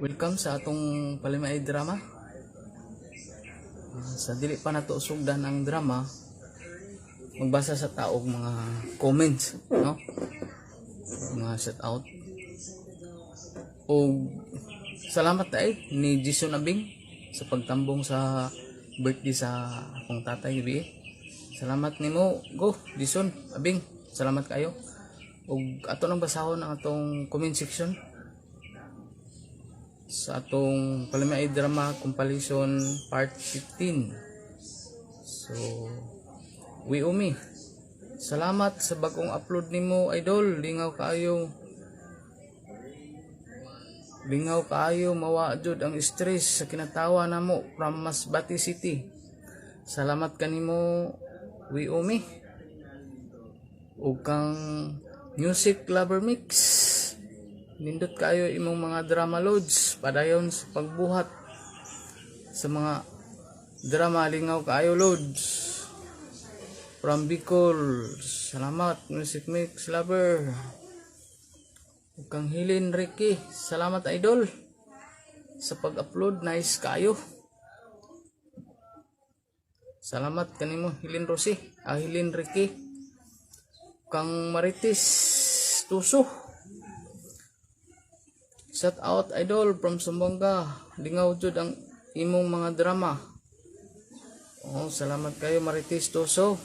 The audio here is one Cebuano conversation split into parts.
Welcome sa atong Palimay drama. Sa dili pa nato sugdan ang drama, magbasa sa taog mga comments, no? Mga shout out. O salamat ay ni Jason Abing sa pagtambong sa birthday sa akong tatay gabi. Salamat nimo, go Jason Abing. Salamat kayo. Ug ato nang basahon ang atong comment section sa atong Palimay Drama Compilation Part 15. So, we umi. Salamat sa bagong upload nimo, idol. Lingaw kaayo. Lingaw kaayo, mawa jud ang stress sa kinatawa namo from Masbate City. Salamat kanimo, we umi. Ug kang Music Lover Mix. Nindot kayo imong mga drama, loads. Padayon sa pagbuhat sa mga drama, lingaw kaayo, loads. From Bicol. Salamat, Music Mix Lover. Ug kang Hilin Ricky. Salamat, idol, sa pag-upload, nice kayo. Salamat kanimo, Hilin Rosie. Ah, Hilin Ricky. Kang Marites Tuso. Shout out, idol, from Zamboanga. Lingaw jud ang imong mga drama. Oh, salamat kayo, Marites Tuso.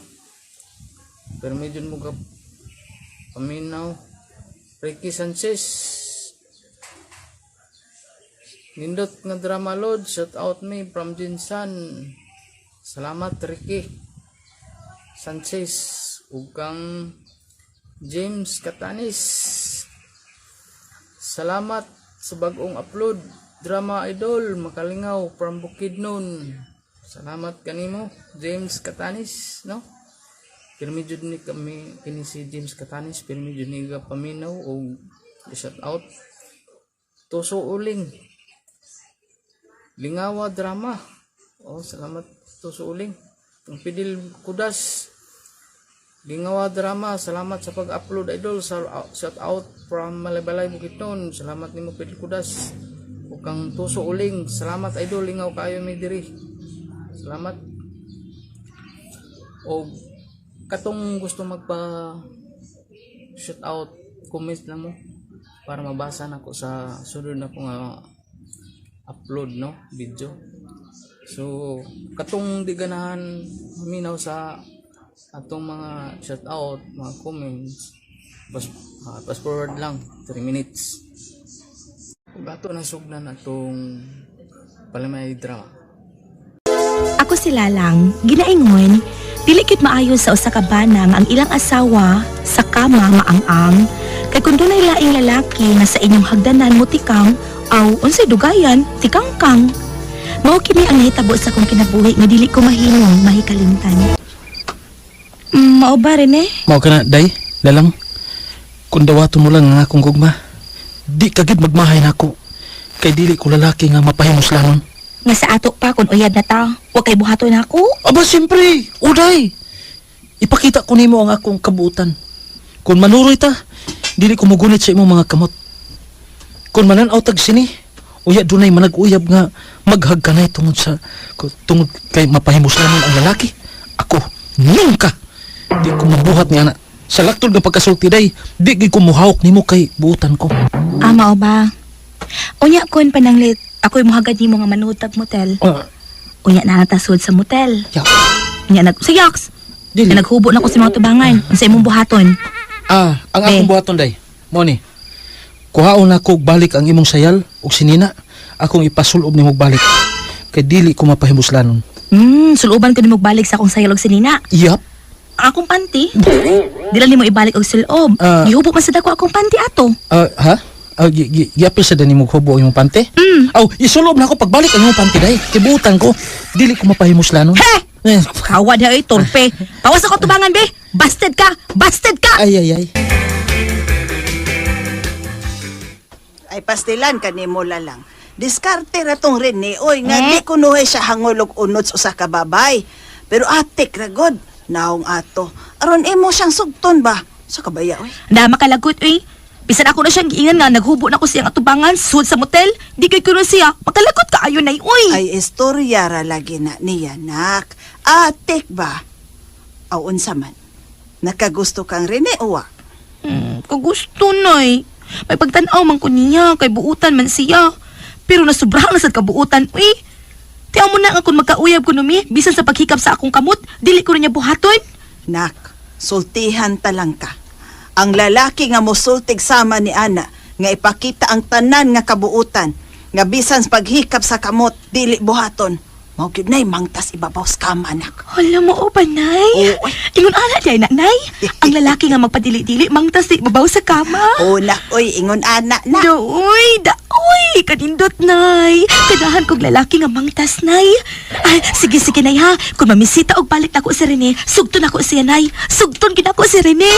Pero medyo mo ka paminaw. Ricky Sanchez. Nindot nga drama, load. Shout out me from Jinsan. Salamat, Ricky Sanchez. Ug kang James Catanis. Salamat sa bagong upload. Drama, idol, makalingaw from Bukidnon. Salamat kanimo, James Catanis, no? Pirmi jud ni kami kini si James Catanis, pirmi jud ni ga paminaw og shout out. Tuso Uling. Lingawa drama. Oh, salamat, Tuso Uling. Ang Pidil Kudas. Lingawa drama, salamat sa pag-upload, idol. Shout out from Malaybalay, Bukidnon. Salamat nimo, Pidil Kudas. Ug kang Tuso Uling, salamat, idol, lingaw kayo mi diri. Salamat. Og katong gusto magpa shout out, comment lang mo para mabasa nako sa sunod na ko nga upload, no, video. So katong di ganahan maminaw sa atong mga shout out, mga comments, fast forward lang 3 minutes. Ug ato na sugdan atong Palimay drama. Ako si Lalang, ginaingon, dili kit maayo sa usa ka bana nga ang ilang asawa sa kama maang-ang, kay kung dunay laing lalaki nga sa inyong hagdanan mo tikang, aw unsay dugayan, tikang kang. Mao kini ang nahitabo sa akong kinabuhi nga dili ko mahimong mahikalimtan. Mao ba rin eh? Mao ka na, day, Lalang. Kung dawaton mo lang ang akong gugma, di ka gid magmahay nako. Kay dili ko lalaki nga mapahimuslanon. Nga sa ato pa kung uyab na ta, wa kay buhaton nako. Aba, siyempre, uday. Ipakita ko nimo ang akong kabuutan. Kung manuroy ta, dili ko mugunit sa imong mga kamot. Kung mananaw tag sini, uya dunay manag-uyab nga maghagkanay tungod kay mapahimuslanon ang lalaki. Ako, nunca di ko mabuhat ni ana. Sa laktol nga pagkasulti, day, di gid ko muhawak nimo kay buutan ko. Ah, mao ba? Unya kun pananglit, ako'y muhagad nimo nga manuod tag motel. Ah, Unya na natasod sa motel. Ya, Unya nag sa yaks. dili. Unya naghubo na ko sa mga tubangan. Unsa imong buhaton? Ah, ang Eh. akong buhaton, day. Mo ni. Kuhaon nako og balik ang imong sayal ug sinina, akong ipasulob nimo og balik. Kay dili ko mapahimuslanon. Suluban ko nimo balik sa akong sayal og sinina. Yap. Ang akong panty. Dili nimo ibalik og sulob. Ah. Gihubo man sa dako akong panty ato. Ah, ha? Ah, giapil sa dani mo hubo ang imong pante? Mm. Aw, isulob na ako pagbalik ang imong pante, day. Kay buutan ko, dili ko mapahimuslanon. He! Eh, Kawa na ay torpe. Pawas ako tubangan be. Busted ka. Busted ka. Ay ay ay. Ay pastilan kanimo, Lalang. Diskarte ra tong Rene oy nga Eh? di kunuhay siya hangolog unod sa usa ka babay. Pero atik ra god naong ato. Aron imo siyang sugton ba? Sa kabaya oy. Da makalagot uy. Bisan ako na siyang giingan nga naghubo na ko siyang atubangan sud sa motel. Di kay kuno siya. Makalagot kaayo nay uy. Ay, istorya ra lagi na niya, nak. Atik ba? Aw, unsa man. Nakagusto kang Rene, uwa. Kagusto nay. May pagtan-aw man ko niya kay buutan man siya. Pero nasubrahan na sad kabuutan uy. Tiyaw mo na nga kung magkauyab ko numi, bisan sa paghikap sa akong kamot, dili ko na niya buhaton. Nak, sultihan ta lang ka. Ang lalaki nga mosultig sama ni Ana, nga ipakita ang tanan nga kabuutan, nga bisan sa paghikap sa kamot, dili buhaton. Mao gyud nay mangtas ibabaw sa kama, anak. Hala mo o panay. Oo, ay. Ingon ana di ay nanay. Ang lalaki nga magpadili-dili mangtas di babaw sa kama. O nak, oy, ingon ana na. Daoy, daoy, kanindot nay. Kanahan kog lalaki nga mangtas nay. Ay, sige sige nay ha. Kung mamisita og balik nako si Rene, sugton ako siya nay. Sugton gid ako si Rene.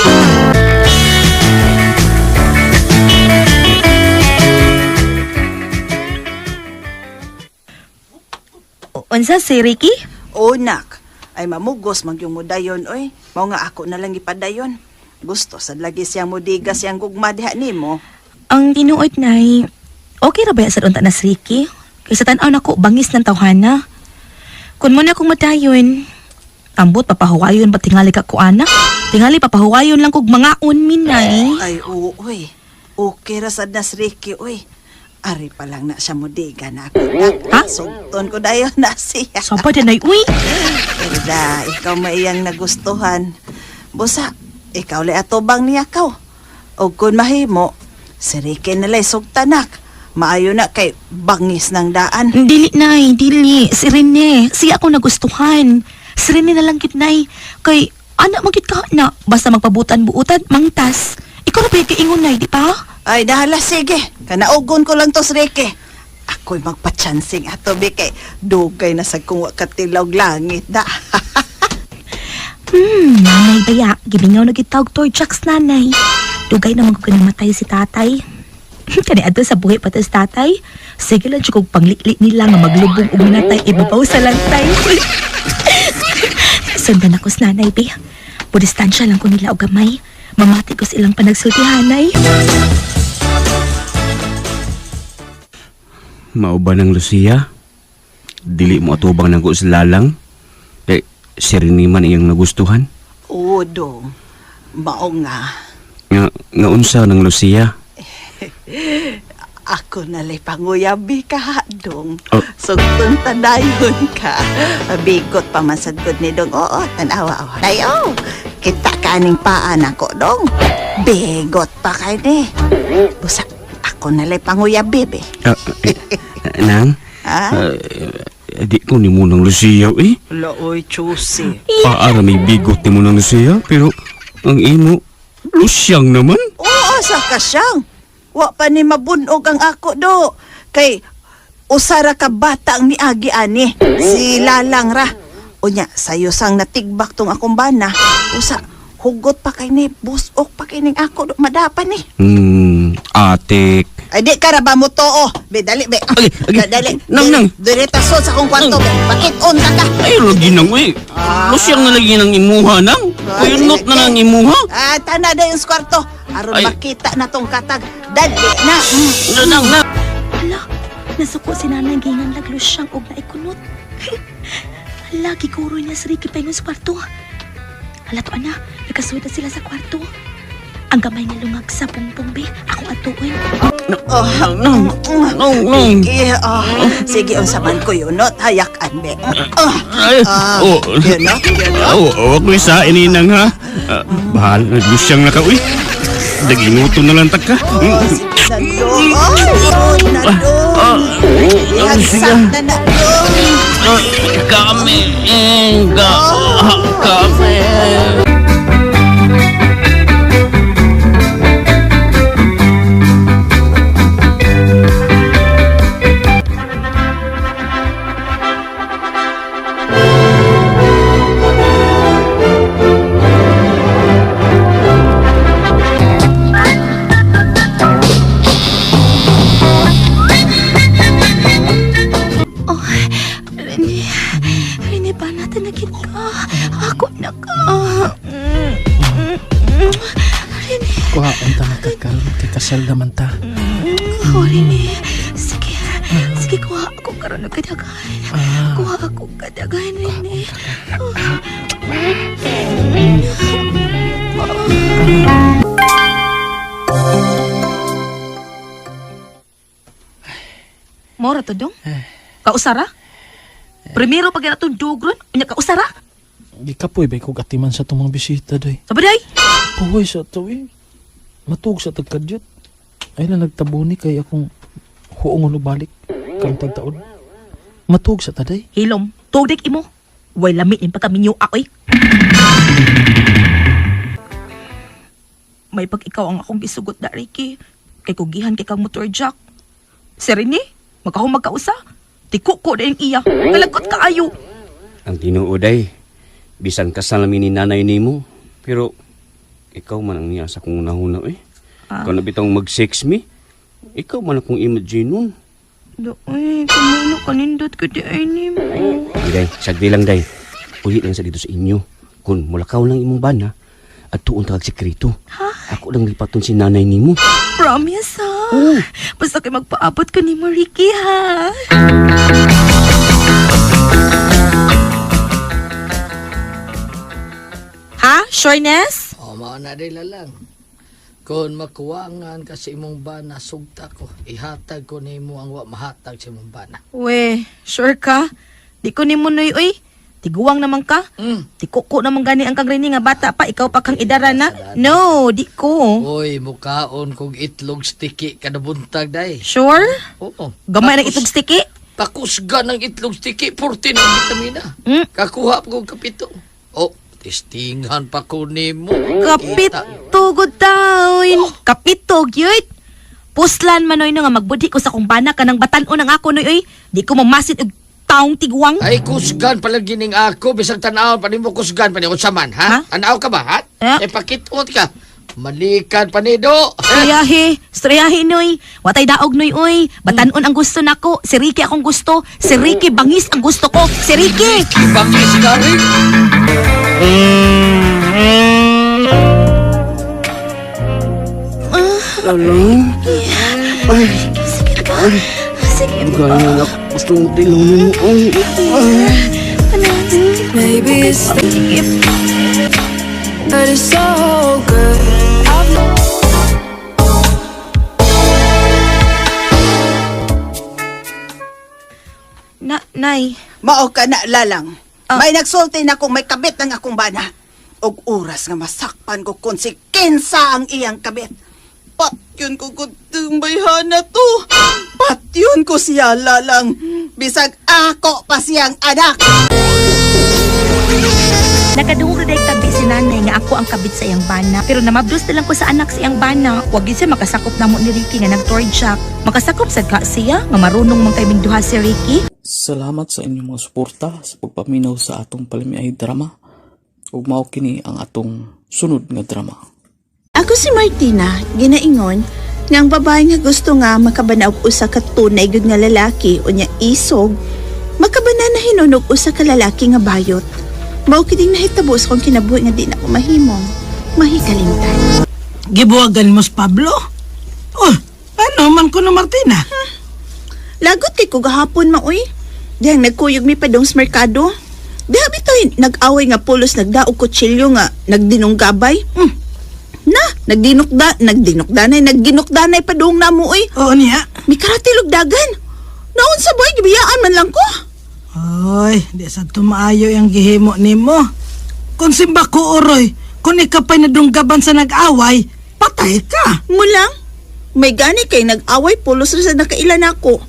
Unsa si Ricky? O nak, ay mamugos magyong mudayon oy. Mao nga ako na lang ipadayon. Gusto sad lagi siyang mudiga siyang gugma diha nimo. Ang tinuod nay, okay ra ba sa unta na si Ricky? Kaysa tan-aw nako bangis ng tawhana. Kun mo na kong matayon, ambot papahuwayon pa tingali ka ko ana. Tingali papahuwayon lang kog mangaon minay. Ay oo oy. Okay ra sad na si Ricky oy. Ari pa lang na siya mudiga na ako. Nak, Ha? sugton ko dayon na siya. Saba din nay uy. Erda, ikaw maiyang nagustuhan. Busa, ikaw lay atubang niya kaw. O kung mahimo, si Ricky na lay sugtanak. Maayo na kay bangis ng daan. Dili nay, dili si Rene. Siya ako nagustuhan. Si Rene na lang gid nay. Kay anak mo gid ka na basta magpabutan-buutan mangtas. Ikaw ra ba yung kaingon nay, di ba? Ay, dahala, sige. Kanaugon ko lang to si Ricky. Ako'y magpa-chancing ato, bi, kay dugay na sa kung wa katilog langit da. Nanay baya, gimingaw na gitawag to Jacks nanay. Dugay na magugay namatay si tatay. Kani adto sa buhi pa to si tatay. Sige lang jud kog panglikli nila nga maglubong og minatay ibabaw sa lantay. Sundan ako sa nanay be. Budistansya lang ko nila og gamay. Mamati ko sa ilang panagsultihanay. Mao ba ng Lucia? Dili mo atubang nang sa lalang? Kay si Rene man iyang nagustuhan. Oo, dong. Mao nga. Nga, nga unsa ng Lucia? Ako na lay panguyabi ka, dong. Oh. Sugton tadayon ka. Bigot pa man sad gud ni dong. Oo, tanawa awa. Dayo. Kita ka aning paa nako, dong. Bigot pa kay ni. Busa, ako na lay panguyabi, be. Ah, eh, nang? Ha? Di ko ni mo ng Lucia eh. Looy, chusi. Paara may bigot ni mo ng Lucia, pero ang imo, Lusyang naman. Oo, sa kasyang. Wa pa ni mabunog ang ako do. Kay usara ka bata ang niagi ani. Si Lalang ra. Unya, sayo sang natigbak tong akong bana. Usa, hugot pa kay ni, busok pa kay ning ako do, madapan ni. Atik. Ay di ka ra ba mo too? Be dali be. Agi, agi. Dali. Nang, nang. Direta sa akong kwarto be. Pakit-on ka ka. Ay, lagi nang eh. Lusyang na lagi nang imuha nang. Kuyunot na nang imuha. Ah, tana da yung kwarto. Aron Ay. makita na tong katag. Dali na. Nang, nang. Hala, nasuko si nanay gingan laglo siyang og naikunot. Hala, giguro niya si Ricky paingon sa kwarto. Hala to ana, nagkasuod na sila sa kwarto. Ang gamay nga lungag sa pungpong be, akong atuon. Oh. Nang, nang, nang. Sige, oh. Sige, unsa man ko yunot, hayakan be. Oh. Ay, Ah, oh. Yunot, yunot. Oh, oh, ko isa ininang ha. Ah, bahala na lusyang na ka uy. Daginuto na lang ta ka. Oh, sige na dong. Oh, yun na dong. Ihagsak na na dong. Ah, Kami, kami. Oh, Rene, Rene, ba natin nakit ka? Kasal naman ta. Sorry ni. Sige. Sige, kuha ako karon og kadagan. Kuha ako kadagan, Rene. Mora to dong? Kausara? Primero pag natong dugron, unya kausara? Gikapoy ba kog atiman sa itong mga bisita, day. Sabi day? Puhoy sa ito, eh. Matug sa tagkadyot. Ay lang nagtabuni kay akong huong og balik. Karong tagtaon. Matug sa taday. Hilom, tugdik imo. Way lami ning pagkaminyo ako eh. May pag ikaw ang akong gisugot da, Ricky. Kay kugihan kay kang motor jack. Si Rene, magkahumag kausa. Tikuko na yung iya. Kalagot kaayo. Ang tinuod ay, bisan kasal namin ni nanay nimo, pero ikaw man ang niya sa kong unahuna eh. Ah. Ikaw na bitong mag-sex me, ikaw man akong imagine nun. Doy, kumuno kanindot ko di ay ni mo. Ay, day, sagdi lang day. Uli lang sa dito sa inyo. Kung mulakaw lang imong bana, at tuon tagag sekreto. Ako lang lipaton si nanay nimo. Promise ha? Basta kay magpaabot ko ni mo, Ricky ha? Ha? Sureness? O, mao na rin lang. Kung makuwangan ka sa imong bana, sugta ko. Ihatag ko nimo ang wa mahatag sa imong bana. We, sure ka? Di ko ni mo noy, uy. Tiguang naman ka. Tikuko naman gani ang kang Rene nga bata pa, ikaw pa kang idara na. No, di ko. Uy, mukaon kog itlog sticky kada buntag day. Sure? Oo. Gamay ng itlog sticky? Pakusga ng itlog sticky, 14 ang vitamina. Kakuha pa kog kapito. Oh, testingan pa ko nimo. Kapito gud taon. Kapito gyud. Puslan man oy no nga magbudhi ko sa kong bana kanang batan-on ang ako noy oy. Di ko mamasit og taong tiguang. Ay, kusgan pala gining ako. Bisag tan-aw pa nimo kusgan pa ni unsa man, ha? Ha? Tanaw ka ba, ha? Eh? Eh, pakitot ka. Malikan pa ni do. Storyahe, storyahe noy. Watay daog noy oy. Batan-on ang gusto nako. Si Ricky akong gusto. Si Ricky bangis ang gusto ko. Si Ricky. Bangis ka rin. Lalang, ay, Sige ka. Sige. gaya na gustong tilaw nimo. Ay, Maybe it's But it's so good. I've Na, nay. Mao ka na lalang. Ah. May nagsulti na kung may kabit ang akong bana. Og oras nga masakpan ko kung si kinsa ang iyang kabit. Patyon ko kutong bayhana to. Patyon ko siya lalang. Bisag ako pa siyang anak. Nakadungog na tabi si nanay nga ako ang kabit sa iyang bana. Pero namabdos na lang ko sa anak sa iyang bana. Wag gid siya makasakop namo ni Ricky nga nag-torjak. Makasakop sad ka siya nga marunong man kay duha si Ricky. Salamat sa inyong mga suporta sa pagpaminaw sa atong palamiay drama. Ug mao kini ang atong sunod nga drama. Ako si Martina, ginaingon, nga ang babae nga gusto nga makabana og usa ka tunay gud nga lalaki unya isog, makabana na hinunog usa ka lalaki nga bayot. Mao kining nahitabo sa akong kinabuhi nga di na ko mahimong mahikalimtan. Gibuwagan mo si Pablo? Oh, ano man ko no Martina? Lagot kay ko gahapon maoy. Dihang nagkuyog mi padong sa merkado. Diha bitoy nag-away nga pulos nagdaog kutsilyo nga nagdinunggabay. Na, nagdinukda, nagdinukdanay, nagginukdanay padong na mo oy. Oo niya. Mikaratilog dagan. Naon sa boy, gibiyaan man lang ko. Oy, di sa tumaayo yung gihimo nimo. Kung simba ko oroy, kung ikaw pa'y nadunggaban sa nag-away, patay ka. Mulang, may gani kay nag-away pulos ra sa nakailan ako.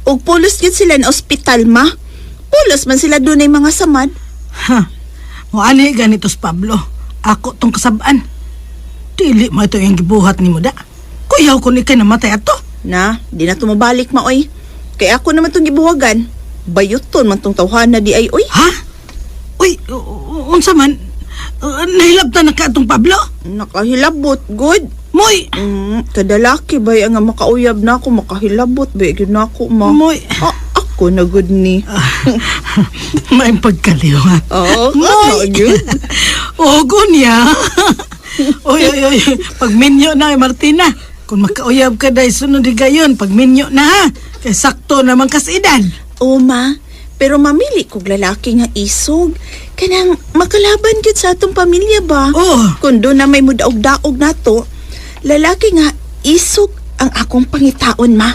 Og pulos gid sila na ospital ma. Pulos man sila dunay mga samad. Ha, mo ani ganito si Pablo. Ako tong kasabaan. Dili mo ito yung gibuhat nimo da. Kuyaw kung ikay namatay ato. Na, di na tumabalik maoy. Kay ako naman tong gibuwagan. Bayuton man tong tawhana di ay oy. Ha? Uy, unsa man? Nahilabtan na ka atong Pablo? Nakahilabot, good. Moy! Kadalaki ba nga makauyab na ako, makahilabot ba gyud na ako ma. Moy! Ah, ako na good ni. May pagkaliwat. Oo, Moy! ano gyud. Ogo niya. Oy, oy, oy. Pag minyo na, eh, Martina. Kung makauyab ka day sunod higayon pagminyo na ha. Kay sakto naman kas edad. O ma, pero mamili kog lalaki nga isog. Kanang makalaban gyud sa atong pamilya ba? Oh. Kung doon na may mudaog-daog nato, lalaki nga isog ang akong pangitaon ma.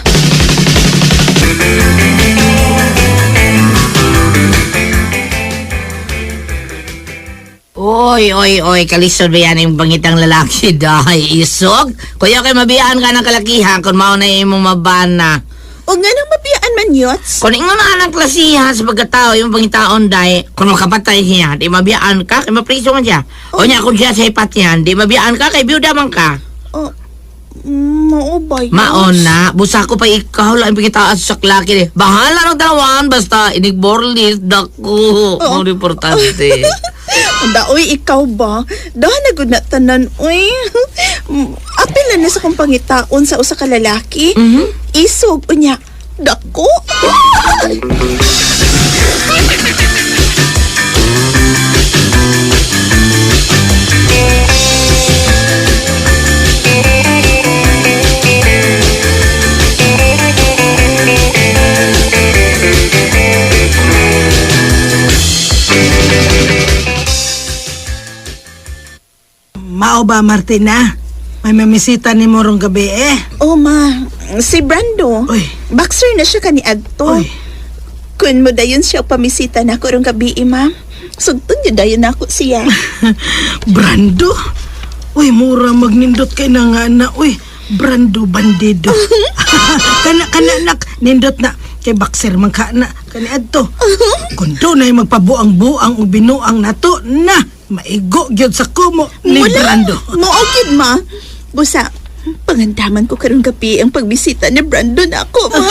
Oy, oy, oy, kalisod ba yan yung bangitang lalaki dahi isog? Kuya kay mabiyaan ka ng kalakihan kung mao na imong mabana. O nga nang mabiyaan man yots. Kung ingon na ang klasihan sa pagkatao, yung bangitaon dahi, kung makapatay siya, di mabiyaan ka, kay mapriso man siya. O niya, kung siya sa ipat niyan, di mabiyaan ka, kay biyuda man ka. Oh, mao ba yots? Maon na, busa ko pa ikaw lang yung pangitaan sa saklaki. Bahala ng dalawan, basta inigborlis, dako. Oh. Mao importante. Daoy, ikaw ba? Dahan na gud na tanan, uy. Apil na ni sa kong pangitaon sa usa ka lalaki. Isog, unya. Dako. Mao ba Martina? May mamisita ni morong gabi eh. Oh, ma. Si Brando. Uy. Boxer na siya kani adto. Uy. Kun mo dayon siya pamisita na ako rong gabi, ma. Sugton niya dayon nako siya. Brando? Uy, mura magnindot kay na nga na. Uy, Brando bandido. Kana kana nak nindot na kay boxer man ka na kani adto. Kun dunay magpabuang-buang og binuang nato na maigo gyud sa kumo ni Brando. Mao gyud ma. Busa, pangandaman ko karong gabi ang pagbisita ni Brando na ako, ma.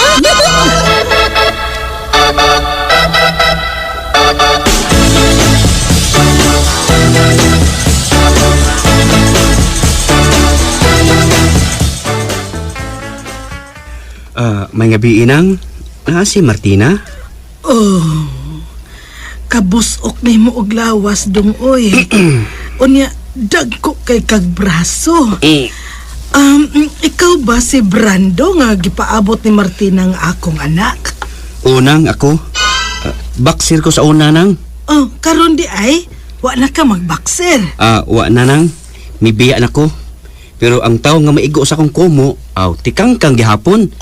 Ah, may gabi inang. Ah, si Martina. Oh. Kabusok na mo og lawas dong oy. Unya dagko kay kag braso. Eh, Ikaw ba si Brando nga gipaabot ni Martina nga akong anak? Unang ako. Ah, baksir ko sa una nang. Oh, karon di ay wa na ka magbakser. Ah, wa na nang. Mibiya na ko. Pero ang tao nga maigo sa akong kumo, aw, tikangkang gihapon.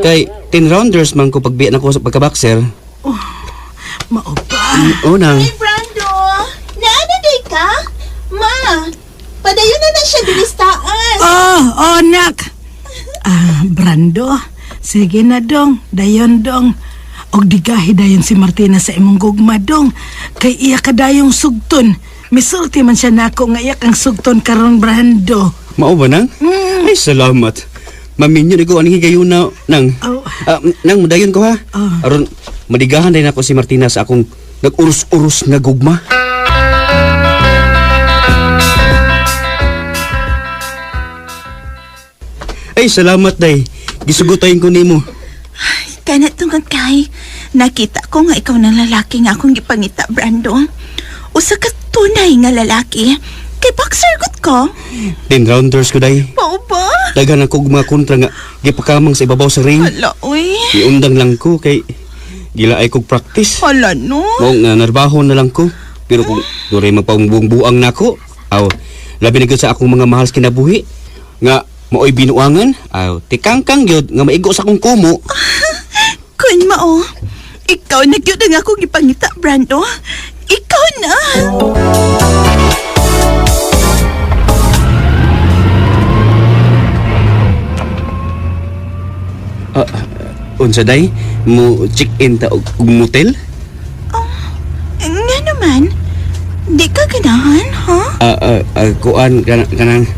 Kay 10 rounders man ko pagbiya na ko sa pagkabakser. Mao ba? Unang. Hey, Brando! Naana day ka? Ma, padayon na na siya diri sa taas. Oh, oh nak. Ah, Brando, sige na dong, dayon dong. Og digahi dayon si Martina sa imong gugma dong. Kay iya ka dayong sugton. Misulti man siya nako nga iya kang sugton karon Brando. Mao ba nang? Ay, salamat. Maminyo ni ko aning higayuna nang. Oh. Ah, nang mudayon ko ha. Oh. Aron madigahan din ako si Martina sa akong nag-urus-urus nga gugma. Ay, salamat day. Gisugutayin ko nimo. Kana tungkol kay, nakita ko nga ikaw ng lalaki nga akong gipangita, Brando. Usa ka tunay nga lalaki. Kay boxer gud ko. 10 rounders ko day. Mao ba? Daghan ako og mga kontra nga gipakamang sa ibabaw sa ring. Hala, uy. Iundang lang ko kay gilaay kog practice. Hala, no. Mao nga narbaho na lang ko. Pero kung duray magpabuang-buang nako, aw labi na gyud sa akong mga mahal sa kinabuhi nga maoy binuangan, aw tikangkang gyud nga maigo sa akong kumo. Kun mao. Ikaw na gyud ang akong gipangita, Brando. Ikaw na. Ah, unsa day? Mo check-in ta og og motel? Nga naman. Di ka ganahan, ha? Ah, ah, ah, kuan kanang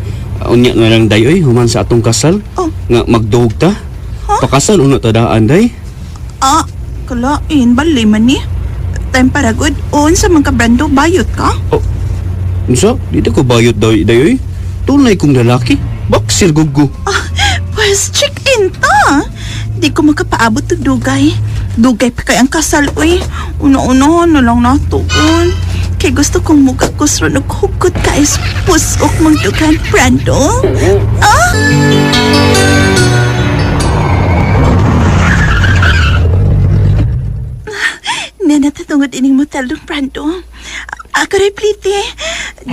unya na lang day oy human sa atong kasal. Oh. Nga magduhog ta. Pakasal una ta daan day. Ah, kalain, bali man ni. Time para good. On sa mga Brando, bayot ka? Oh. Unsa? Dito ko bayot day day oy. Tunay kong lalaki. Boxer gugo. Ah, pues check-in ta. Di ko makapaabot og dugay. Dugay pa kay ang kasal, uy. Una-unahan na lang natuon. Kay gusto kong mugakos ron og hugot ka is pusok mong dugan, Brando. Ah! Nanatatungod ining motel dong, Brando. Ako rin pliti.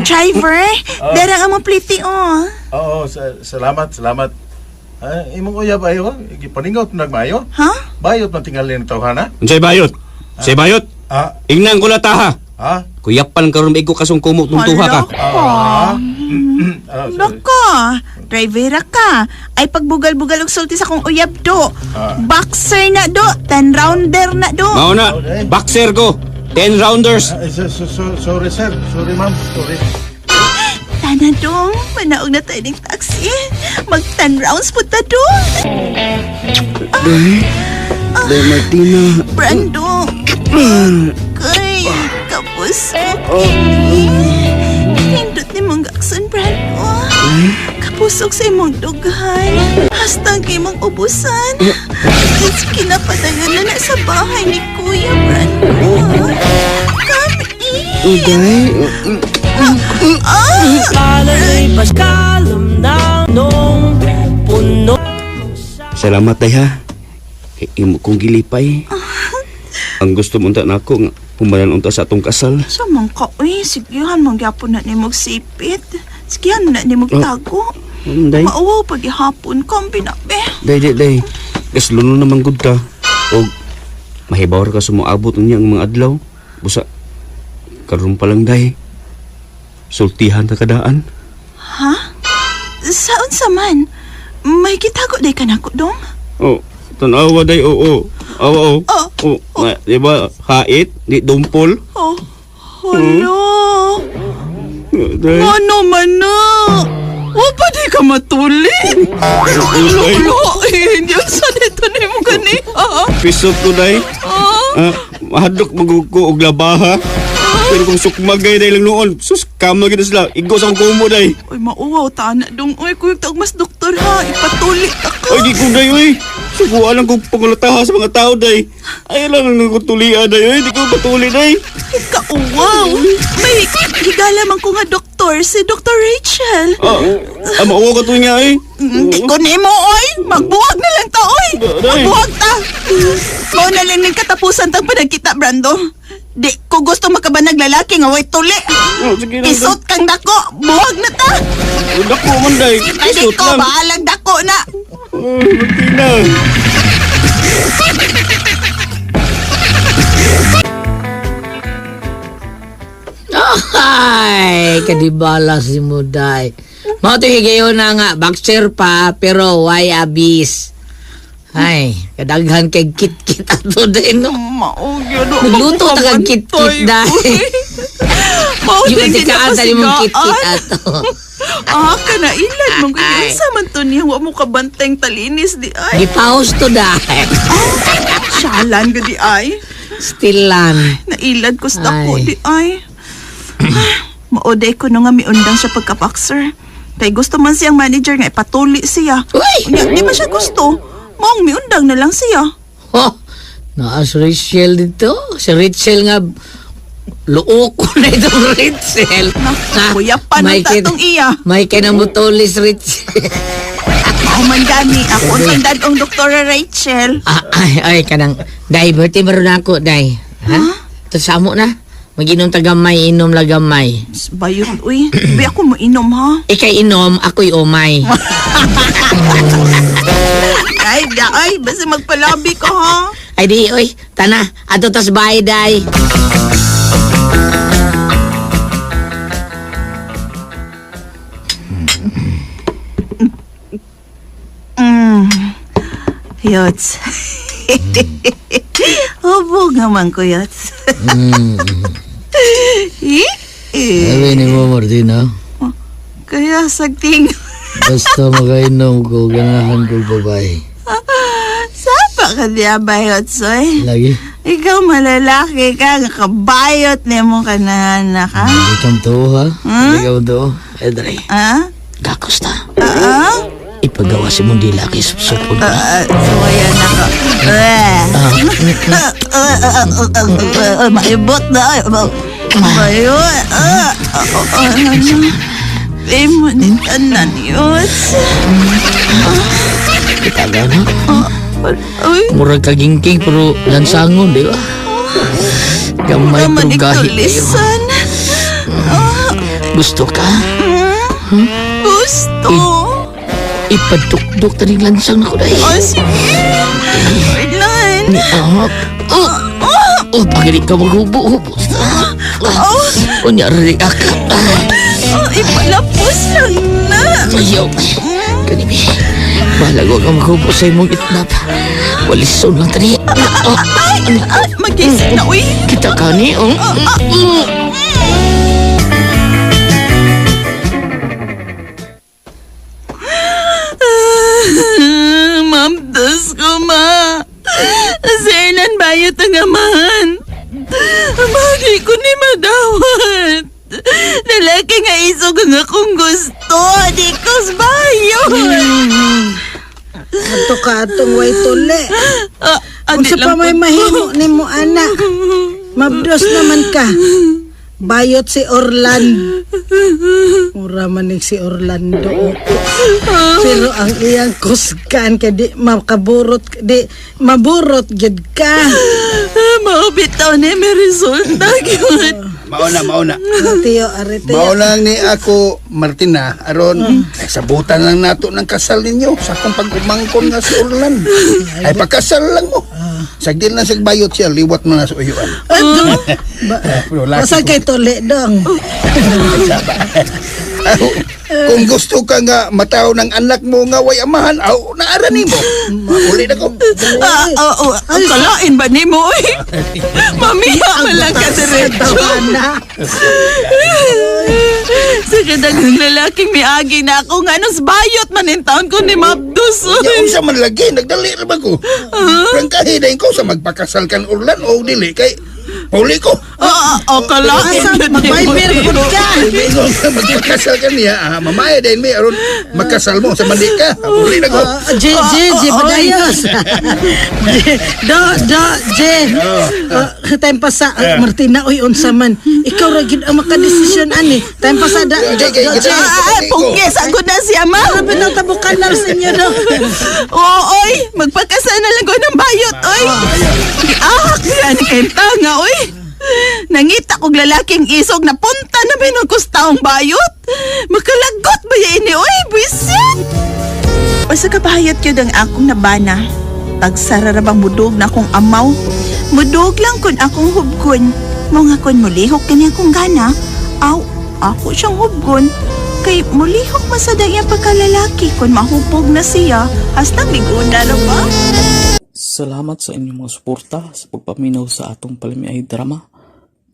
Driver, darang among pliti, oh. Oo, salamat, salamat. Ah, imong uyab ayo, gipaningot nagmayo. Ha? Bayot man tingali ng tawhana. Unsay bayot? Unsay bayot? Ah, Ingnan ko na taha. ha? Kuyapan karon maigo kasong kumot nung tuha ka. Ah. Ah, sorry. Nako, drivera ka. Ay pagbugal-bugal og sulti sa akong uyab do. Ah. Boxer na do, 10 rounder na do. Mao na, boxer ko. 10 rounders. Ah, sorry sir, sorry ma'am, sorry. Tana dong, manaog na tayo ng taxi. Mag 10 rounds po ta dong. Day Martina. Brando. Kay, kapusok. Nindot ni mong gaksan, Brando. Kapusok sa imong dughan. Hasta ang imong ubusan. Kinapadayon na na sa bahay ni Kuya Brando. Come in. Day. Salamat day ha. Kay imo kong gilipay. Ang gusto mo unta nako nga pumanan unta sa atong kasal. Sa man ka, uy, sigihan man gyapon na nimog sipit. Sigihan na nimog tago. Day. Mauwaw pag ihapon, kambi na be. Day, day, day. Kasluno naman gud ka. Og mahibawar ka sumuabot unya ang mga adlaw. Busa karon pa lang day. Sultihan ta kadaan. Ha? Saon sa man? May gitago day ka nako dong? Oh, tanawa day, oo. Awa, oh. Oh. Oh, na, di ba, hait, di dumpol. Oh, hala. Day. Ano man na? Wa pa di ka matuli. Day. Ulo, eh, hindi sa nito ni mo ganiha. Pisot ko, day. Ah, Ah, mahadlok magugo og labaha. Pero kung sukmagay day lang noon, sus, kama gid sila. Igo sa akong kumo, day. Uy, mauwaw ta na dong. Uy, kuyog taog mas doktor ha. Ipatuli ta ka. Ay, di ko, day, uy. Subuan lang kong pangulataha sa mga tao, day. Ay, lang ang kutulian, day. Uy, di ko patuli, day. Kauwaw. May higala man ko nga doktor, si Dr. Rachel. Ah, ah mauwaw ka tuwing nga, eh. Hindi ko nimo, oy! Magbuwag na lang ta, oy! Aray. Magbuwag ta! Mao na lang ning katapusan tang panagkita, Brando. Di ko gusto makabanag lalaki nga way tuli. Oh, sige lang, day. Isot kang dako, buwag na ta! Dako man, day. Ay, di Isot ko, lang. bahalang dako na! Oh, Martina. Ay, kadibala si Muday. Mao to higayon na nga, boxer pa, pero why abis? Ay, kadaghan kay kit-kit ato din, no? Mao, gyud. Nagluto ta kag kit-kit dahil. Mao Yung din atikaan tali mong kit-kit ato. Ah, kana ilan mong Ay. sa man to niya wa mo kabanteng talinis di ay. Gipaus to dahil. Siyalan gud di ay. Stilan. Nailad ko sa dako Ay. di ay. Maoday ko no nga miundang siya pagka-boxer. Kay gusto man siyang manager nga ipatuli siya. Uy! Unya, di ba siya gusto? Maong miundang na lang siya. Oh, naa si Rachel dito. Si Rachel nga, luok ko na itong Rachel. Naku, kuya pa May nung tatong iya. May kinamutulis Rachel. Mao man gani ako ang tandaan Doktora Rachel. Ah, ay, ay, kanang, day, birthday meron ako, day. Ha? Ito sa amo na. Mag-inom ta gamay, inom la gamay. Bayot, uy. Uy, ako mo inom ha. Ikay inom, ako'y umay. Ay, da, ay, basta magpalabi ka ha. Ay di, oy, tana, ato tas bahay, day. Yots. Hubog naman ko, Yots. Eh, eh. Sabi ni mo, Martina, Kaya sagting. basta makainom ko, ganahan ko babae. Sapa ka niya bayot, soy? Lagi, Ikaw malalaki ka, kabayot ni mo ka na anak, ha? hindi kang tuo, ha? Hindi kang tuo. Eh, dre, Ha? gakos ta. Ah? Ipagawa si Mundila kay supsupon ka. Ah, so ayan ako. Eh. Maibot na. Ay. Bayo, ah, ah, ah, ano? Imo ni tanan yun. Kita gana. Uy, Murag kagingking pero lansangon, di ba? Gamay naman pero gahi kayo. itulisan. Gusto ka? Gusto. Ipadukduk taning lansang na ko dahil. Oh, sige. Orlan. Ni ahak. Oh, oh, pagili ka maghubo-hubo. Oh, unya rin aka. Oh, ipalapos lang na. Ayaw. Kanimi. Balag ka maghubo sa imong itnap. Walison lang tani. Oh, Ay, ay, magising na, uy. kita ka ni. Oh. Ma'am, Diyos ko, ma. Sailan bayot ang amahan. Bagay ko ni madawat. Lalaki nga isog ang akong gusto. Di ko bayot. Ato ka atong way tuli. Ah, Unsa adi pa lang may po. mahimo nimo ana. Mabdos naman ka. Bayot si Orlan. Mura man ni si Orlando. Pero ang iyang kusgan kay di makaburot di maburot gid ka. Mao bitaw ni may resulta gyud. Mauna, mauna. Tiyo, are tiyo. Mao lang ni ako, Martina, aron ay sabutan lang nato ng kasal ninyo sa akong pag-umangkon nga si Orlan. Ay pagkasal lang mo. Sagdil na sig bayot siya, liwat mo na sa uyuan. Pero laki Basta ko. kay tuli dong. Aw, kung gusto ka nga mataw ng anak mo nga way amahan, aw, naara nimo. Uli na ko. Ah, oo, oh, kalain ba nimo oy? Mamiya man lang ka diretso. Tawana. Sa kadaghang lalaking miagi na ako nga anong bayot man in taon ko ni Mabdus. Ya Oy. unsa man lagi, nagdali ra ba ko? Prangkahi dayon ko sa magpakasal kan Orlan o dili kay Uli ko. Oo, oh, kalain Asa ba nimo? magbayber pud ka. Ingon ka magpakasal ka niya, ah, mamaya din mi aron magkasal mo sa mali ka. Uli na ko. Oh, J, J, J, padayos. Do, do, J. Oh, time pa sa, Martina, uy, unsa man. Ikaw ra gid ang makadesisyon ani. Time pa sa, da, do, J, kay do, J. kita- Ah, pungkes ako na siya, ma. Grabe nang tabukan na sa inyo, do. Oo, oy, magpakasal na lang ko ng bayot, oy. Ah, yan kenta nga, oy. Nangita kog lalaking isog na punta na binugos taong bayot. Makalagot ba ya ini, oy, buisit. Usa ka bahayot gyud ang akong nabana. Tagsararabang mudog na akong amaw. Mudog lang kun akong hubgon. Mao nga kun mulihok kini akong gana, aw, ako siyang hubgon. Kay mulihok masada iya pagkalalaki kun mahupog na siya, hasta miguna ra ba? Salamat sa inyong mga suporta sa pagpaminaw sa atong palamiay drama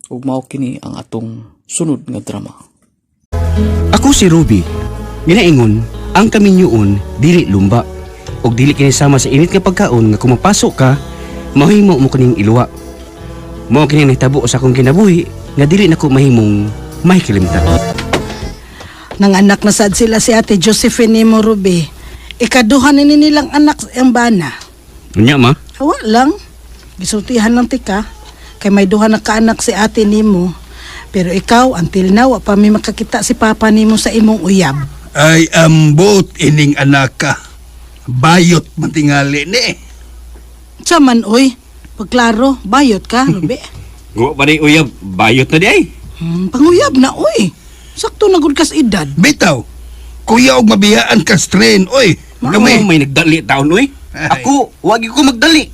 ug mao kini ang atong sunod nga drama. Ako si Ruby. Ginaingon, ang kaminyuon dili lumba. Og dili kini sama sa init nga pagkaon nga kung mapasok ka, mahimo mo kining iluwa. Mao kini nahitabo sa akong kinabuhi nga dili nako mahimong mahikilimtan. Nanganak na sad sila si Ate Josephine ni Ruby. Ikaduha ni nilang anak ang bana. Unya ma? Awa lang. Gisultihan lang tika. Kay may duha na kaanak si ate nimo. Pero ikaw, until now, wa pa mi makakita si papa nimo sa imong uyab. Ay ambot ining anaka. Bayot matingali ni. Sa man, oy. Pagklaro, bayot ka, Ruby. Guwa pa ni uyab, bayot na di ay. Panguyab na, oy. Sakto na gud kas edad. Bitaw. Kuya og mabiyaan ka strain, oy. Kami may nagdali taon oy. Ay. Ako, wag ko magdali.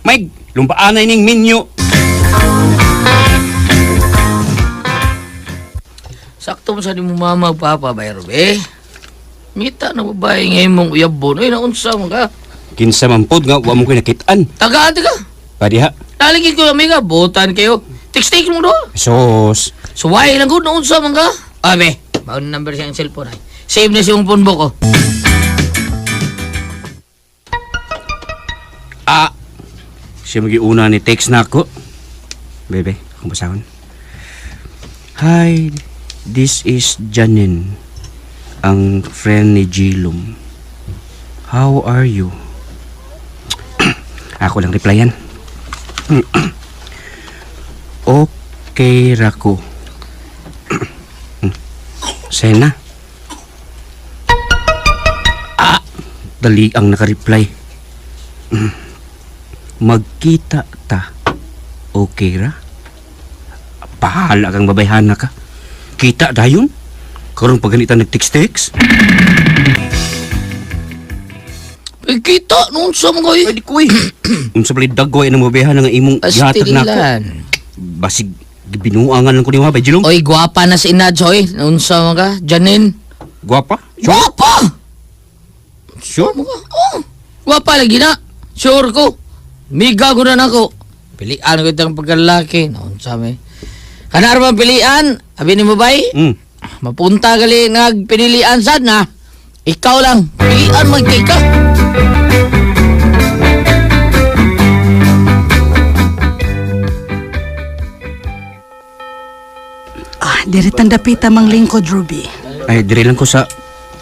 May lumbaan na ining minyo. Sakto mo sa ni mo mama ug papa bay Ruby. Ngita na babae nga imong uyabon. Uy, naunsa man ka. Kinsa man pod nga wa mo koy nakitaan. Tagaan ka. Padiha. Nalagi ko amiga, butan kayo. Text-text mo do. Sos. Suway lang gud naunsa man ka. Ame, baon number siyang cellphone ay. Save na siyang phone book ko. Ah. Siya magiuna ni text na ako. Bebe, akong basahon. Hi, this is Janin, ang friend ni Jilom. How are you? Ako lang replyan. Okay ra ko. Sena. Ah, dali ang nakareply. Magkita ta. Okay ra? Bahala kang babayhana ka. Kita dayon. Karon pag ganita nag-text-text. Eh, kita noon sa mga oy. Ay, di ko eh. Unsa pala dagway ng babayhana nga imong gihatag nako. Pastilan. Basig gibinuangan lang ko nimo ha, bay Jilong. Oy, gwapa na si Inad, oy. Unsa mga ka? Janine. Gwapa? Gwapa! Sure? Oh, gwapa lagi na. Sure ko. Miga ko na nako. Pilian ko itong pagkalaki. Naunsa may. Kanar man pilian? Abi ni mo bay? Mm. Mapunta gali nagpinilian sad na. Ikaw lang. Pilian magkay ka. Ah, diri tandapita mang lingkod, Ruby. Ay, dire lang ko sa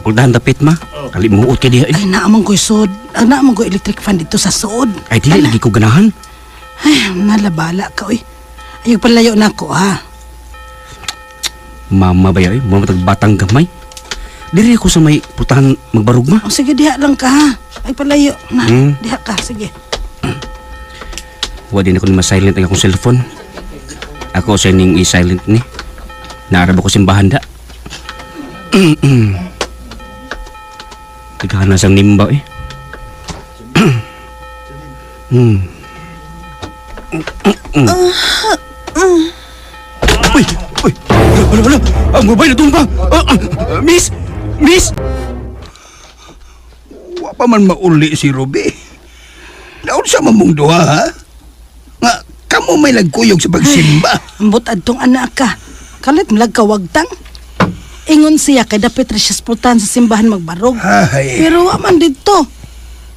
puldahan dapit ma. Kalimuot kay diha eh. Ay, naamang ko'y sod. Ah, naamang ko'y electric fan dito sa sod. Ay, dili lagi ko ganahan. Ay, nalabala ka, uy. Ayaw palayo na ako, ha? Mama ba eh, mga batang gamay. Dire ako sa may putahan magbarugma. O, sige, diha lang ka, ha? Ay, palayo na. Hmm. Diha ka, sige. Wa din ako ni ma-silent ang akong cellphone. Ako sa ning i-silent ni. Naarab ako simbahan da. Tigana sang nimba eh. Uy! Uy! Wala, wala! Ang mobile natumba! Ah, ah, miss! Miss! Wa pa man mauli si Ruby. Naon sa mamong duha, ha? Nga, kamo may nagkuyog sa pagsimba. Ambot adtong anak ka. Kalit malag kawagtang. Ingon siya kay dapit ra siya sa pultahan sa simbahan magbarog. Ay. Pero wa man didto.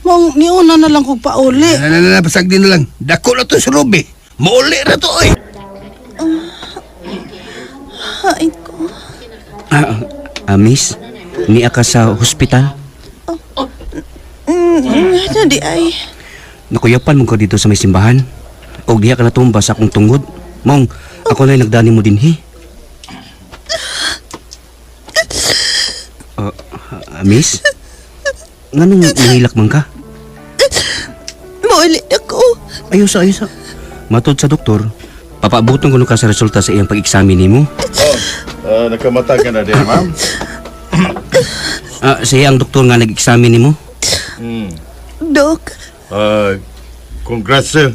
Mong niuna na lang kog pauli. Na, na, na, na, pasag din na lang. Dako na to si Ruby. Mauli ra to, oy. Ay ko. Ah, ah, miss, niya ka sa hospital. Ano di ay? Nakuyapan mo ko dito sa may simbahan. O diha ka natumba sa akong tungod. Mong, ako na'y nagdani mo dinhi. Ah, ah, miss? Nganong nangilak man ka? Mauli ako. Ayos sa, ayos sa. Matod sa doktor, papaabutong kuno ka sa resulta sa iyang pag-examine nimo. Ah, nakamata ka na din, ma'am. Ah, siya ang doktor nga nag-examine nimo. Dok, Ah, congrats, sir.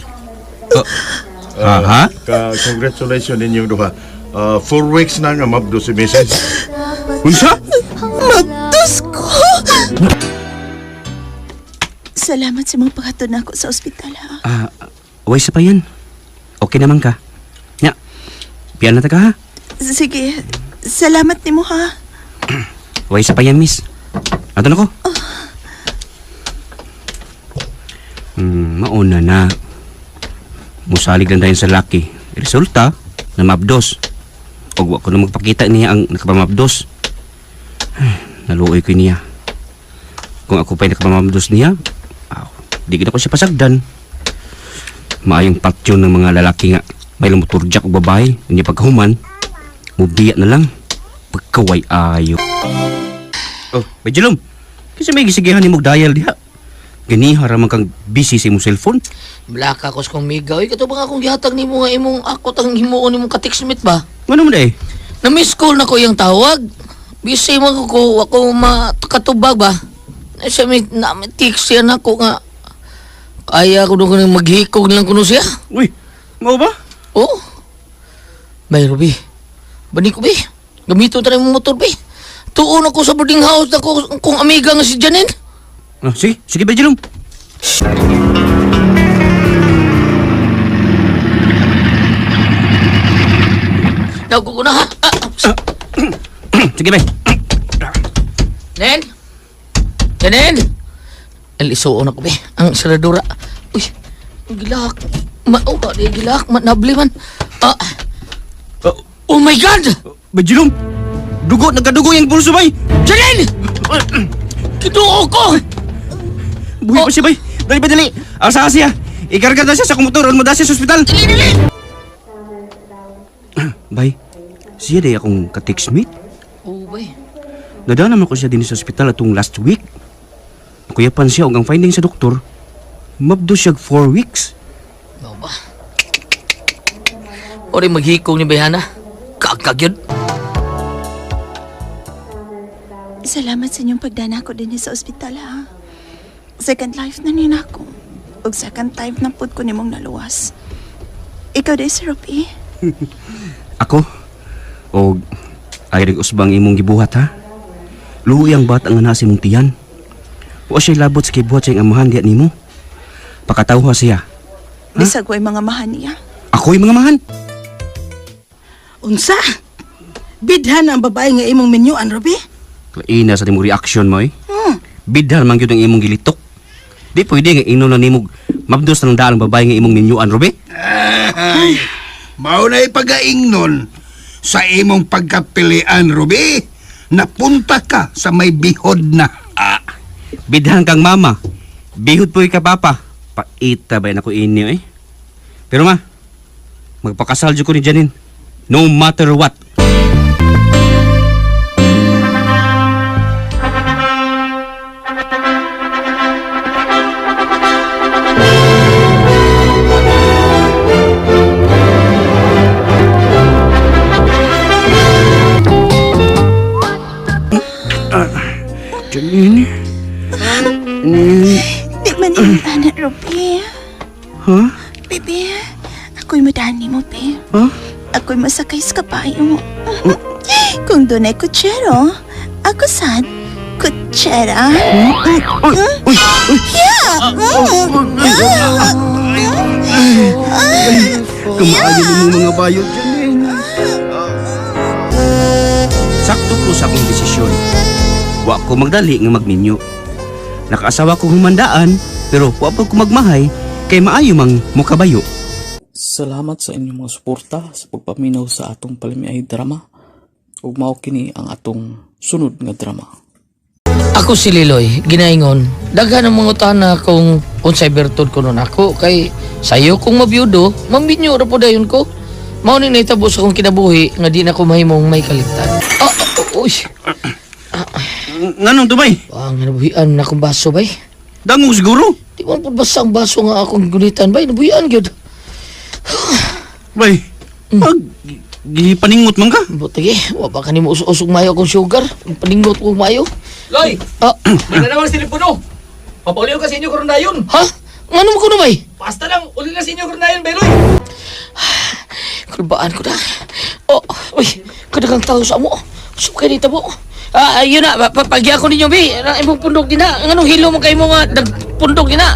Ah, ha? Ka congratulations ninyong duha. Ah, 4 weeks na nga mabdo si Mrs. Unsa? mabdos ko. Salamat sa mga paghatod na ako sa ospital, ha. Ah, way sa pa yan. Okay naman ka. Nya, piyan na ta ka ha. Sige, salamat nimo ha. Way sa pa yan, miss. Ato na ko. Mauna na. Musalig lang tayo sa laki. Resulta, namabdos. Og wa ko na magpakita niya ang nakapamabdos. Ay, naluoy ko niya. Kung ako pa'y nakapamabdos niya, aw, di gid ako siya pasagdan. Maayong patyon ng mga lalaki nga may lumuturjak og babae, hindi pagkahuman, mubiya na lang. Pagkaway ayo. Oh, Bejulom. Kasi may gisigihan ni dial diha. Ganiha ra man kang busy sa imong cellphone. Blaka ko sa kong miga. Oy, kato ba nga akong gihatag nimo nga imong ako tang himuon nimong ka-textmate ba? Ngano man day? Na miss call na ko iyang tawag. Busy man ko ko, ako makatubag ba? Na siya may, na, may text siya na ako nga. Kaya ko doon maghikog lang kuno siya. Uy, mao ba? Oh. Bay, Ruby. Bani ko, be. Gamito tayo mong motor, be. Tuon ako sa boarding house na ko, kung amiga nga si Janine. Ah, sige, sige Bejulom. Nago ko na, ha? Ah, ah. Sige bay. Nen? Janine? Alisuon ako, be. Ang saradura. Uy, ang gilak. Ma oh, ba, di gilak. Ma nabli man. Ah. Oh my God! Bejulom. Dugo nagkadugo yung pulso bay. Janine! Kinuo ko! Buhi pa siya bay. Dali ba dali. Asa siya? Ikarga na siya sa motor, mo siya sa ospital. Dali, dali! Bay, siya day akong ka-textmate. Oo, bay. Nadala naman ko siya din sa ospital atong last week. Nakuyapan siya og ang finding sa doktor, mabdo siya 4 weeks. Mao ba? Ori maghikong ni Bayhana. Kaagkag yun. Salamat sa inyong pagdana ko din sa ospital, ha. Second life na ni nako. Ug second time na pud ko nimong naluwas. Ikaw day, Sir Rupi. Ako? Og ay usbang imong gibuhat ha? Luoy ang bata nga naa sa imong tiyan. Wa siya labot sa kibuhat sa iyang amahan diya nimo. Pakatawha siya. Bisag way mga mahan niya. Ako'y mga mahan. Unsa? Bidhan ang babae nga imong minyuan, Ruby? Klaina sa imong reaction mo eh. Bidhan man gyud ang imong gilitok. Di pwede nga ino na nimog mabdos ng daan ang babae nga imong minyuan, Ruby. Ay, mao na ipagaingnon sa imong pagkapilian, Ruby. Napunta ka sa may bihod na. Ah, bidhan kang mama. Bihod po ka papa. Paita ba nako inyo eh. Pero ma, magpakasal jud ko ni Janine. No matter what. Janine? Di man imong anak, Rupi. Huh? Bebe, ako'y madani mo, be. Huh? Ako'y masakay sa kabayo. Kung doon ay kutsero, ako sad, kutsera. Uy! Uy! Uy! Yeah! Kumaayo ni mong mga bayot, Janine. Sakto ko sa akong desisyon. Wa ko magdali nga magminyo. Nakaasawa ko humandaan, pero wa pa ko magmahay kay maayo mang mukabayo. Salamat sa inyong mga suporta sa pagpaminaw sa atong palamiay drama. Ug mao kini ang atong sunod nga drama. Ako si Liloy, ginaingon. Daghan ang mga utana kung unsay bertud ko nun ako kay sayo kong mabiyudo, mambinyo ra po dayon ko. Mao ni nahitabo sa akong kinabuhi nga di na ko mahimong may kaligtan. Ah, ah, uy. Nganong tubay? Ang nabuhian na akong baso bay. Dangog siguro. Di man pud basta ang baso nga akong gunitan bay, nabuhian gyud. Bay, pag gipaningot man ka. Buti wa pa kanimo usog-usog mayo akong sugar. Paningot ko mayo. Loy! Ah, Wala naman sa telepono! Papauliw ka sa inyo karon dayon! ha? Ngano mo kuno bay? Basta lang, uli na sa inyo karon dayon, Beloy! Kulbaan ko na. Oh, uy, kadagang tao sa amo. Sukay ni tabo. Ah, ayun na, pagya ko ninyo, bi. Ang imong pundok din na. Ang anong hilo mo kay mo nga nagpundok din na.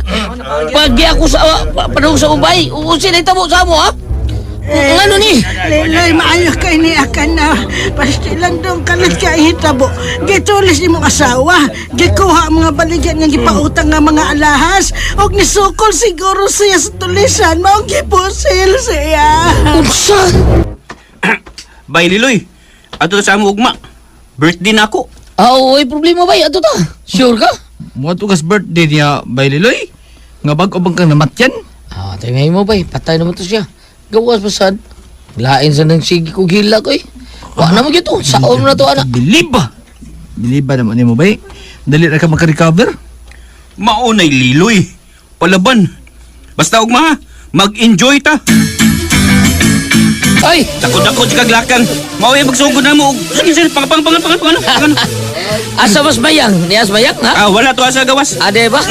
Pagya ko sa padung sa ubay. Uusin na tabo sa amo, ha? Ang ano ni? Liloy, maayo kay ni akan na. Pastilan dong kalit ka hitabo. Gitulis ni mong asawa. Gikuha ang mga baligyan nga gipautang nga mga alahas. Og nisukol siguro siya sa tulisan. Maong gipusil siya. Unsa? Bay Liloy, ato sa amo ugma. Birthday na ako. Ah, uy, problema bay. Ato ta. Sure ka? Mo to kas birthday niya, Bay Liloy. Nga bag-o bang kang namatyan? Ah, tayo mo bay. Patay naman to siya. Gawas pa sad. Lain sa nang sige ko gila ko eh. Wa na mo gyud to. Saon mo na to anak. Biliba! Biliba naman nimo, bay. Dali ra ka makarecover. Maunay Liloy. Palaban. Basta ugma ha, mag-enjoy ta. Ay, Dako-dako si kaglakang. Mao ay magsugod na mo. Sige sir, pang pang pang pang pang pang. Asa mas bayang? Nias bayang, ha? Ah, wala to asa gawas. Ade ba?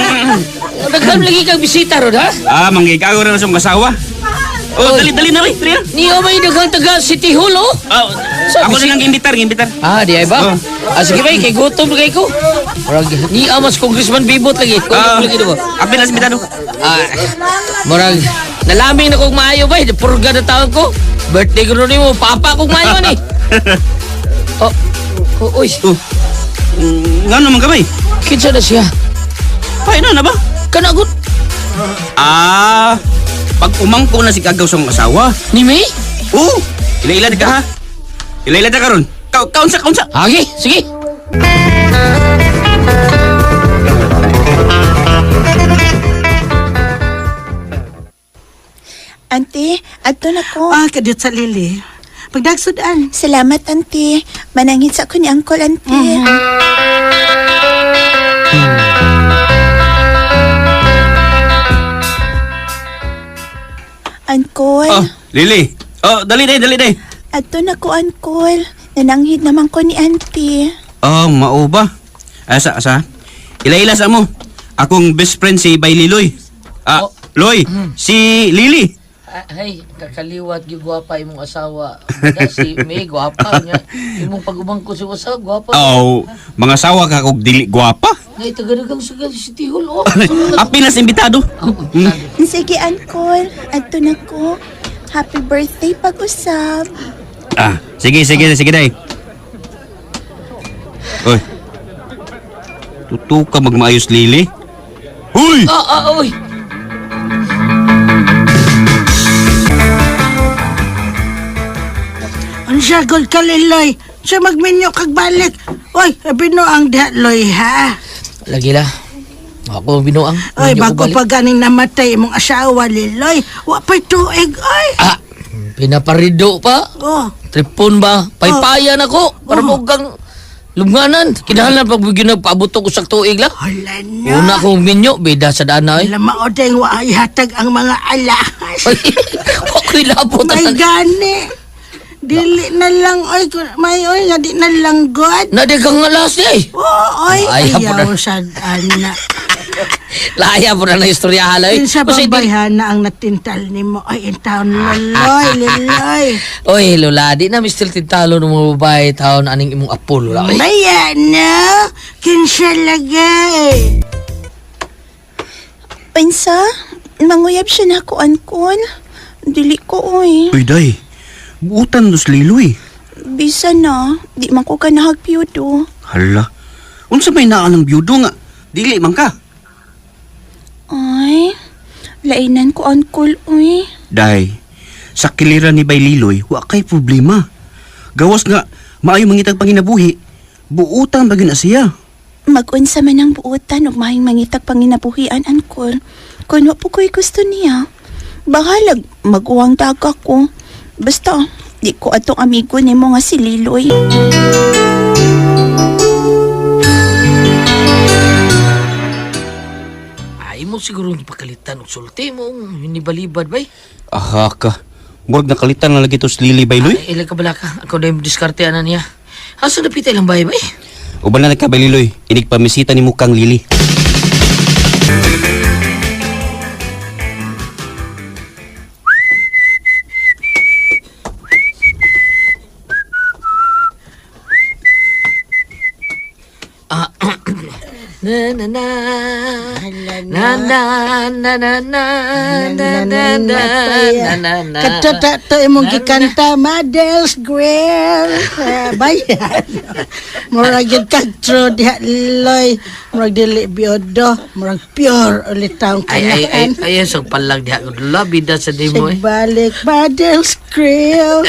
Daghan lagi kang bisita ron, ha? Ah, mangigago ra na sa mga asawa. Oh, dali dali na rin, dali na. Niyo may daghang taga City Hall, oh. Ah, ako na lang imbitar, imbitar. Ah, di ay ba? Oh. Ah, sige bay, kay gutom kay ko. Murag ni amas Congressman Bibot lagi. Ko Ah, lagi do. apil na sa imbitado. Ah, murag nalaming na kog maayo bay, purga na taon ko. Birthday ko nimo, papa kog maayo ni. Oh, oh, uy, Oh. Ngano man ka bay? kinsa na siya? Ay na na ba? Kanagot Ah, pag umangko na si Kagaw sa mga asawa. ni May? Oh, ila-ila ka ha. Ila-ila ka ron. Ka kaunsa kaunsa. Okay, sige. Auntie, adto na ko. Ah, kadiyot sa Lili. Pagdagsudan. Salamat, auntie. Manangit sa ko ni Uncle, auntie. Uncle, Oh, Lily. Oh, dali day, dali day. adto na ko, Uncle. Nananghid naman ko ni auntie. Oh, mao ba? Asa, asa? Ila-ila sa mo. Akong best friend si Bay Liloy. Ah, Loy, si Lily. Ay, kakaliwat gyud gwapa imong asawa. Bida si May gwapa niya. Imong pag-umangko si asawa gwapa. Oh, mga sawa ka kog dili gwapa. Ngay tagadagang sugal si Tihol oh. Apilas imbitado. Sige, Uncle. Adto na ko. Happy birthday pag-usap. Ah, sige, sige, sige day. Oy. Tutu ka magmaayos, Lily. Huy! Ah, ah, oy. Unsa gud ka Liloy? Siya magminyo kag balik. Oy, binuang diha Loy ha. Lagi la. Ako ang binuang. Oy, Minyo ko bago balik. pa ganing namatay imong asawa Liloy. Wa pa'y tuig oy. Ah, pinaparido pa. Oh, Tripon ba? Paypayan ako. Para mo kang lubnganan. Kinahanglan pag ginagpaabot ko sa tuig lang. hala na. Una kong minyo, bida sa daan na eh. Alam mo, Odeng, wa ihatag ang mga alahas. Ay, ako'y labot. May gani. Dili na lang, oy, may oy, nga di na lang god. Na di kang alas niya eh. Oo, oy, Ay, ayaw hapon sa ana. Laya po na na istorya halay. Kinsa Kasi bang bayhana ang natintal nimo? Ay, in town, loloy, liloy. Oy, Lola, di na mistil tintalo ng mga babae taon aning imong apo, Lola. Oy. Maya na, kinsa lagay. Pensa, manguyab siya na ako, Uncle. Dili ko, oy. Uy, day. Buutan dos Liloy. Bisa na, di man ko ganahag piyudo. Hala. Unsa may naa ng biyudo nga? Dili man ka. Ay, lainan ko, Uncle, oy. Day, sa kiliran ni Bay Liloy, wa kay problema. Gawas nga, maayo mangitag panginabuhi. Buutan ba gyud na siya? Mag-unsa man ang buotan ug mahing mangitag panginabuhian, Uncle. Kun wa po ko'y gusto niya. Bahalag, mag-uwang daga ko. Basta, di ko atong amigo nimo nga si Liloy. Ay mo siguro ipakalitan og sulti mo, hinibalibad bay. Aha ka. Murag nakalitan na lagi to si Lily Bay Liloy. Ay, ilay ka bala ka. Ako na yung diskarte ana niya. Asa na pita ilang bahay bay? Uban na ka Bay Liloy. Inig pamisita ni mukang Lily. Ah, na na na na na na na na na na na na na na. Katata to imong gikanta, Model's Grill. Ah, Bayan. Murag yun kag true diha, Liloy. Murag dili biodo. Murag pure ulit taong Ay ay ay kanaan. ay sa palag diha ko labi da sa dimo eh. Sigbalik, Model's Grill.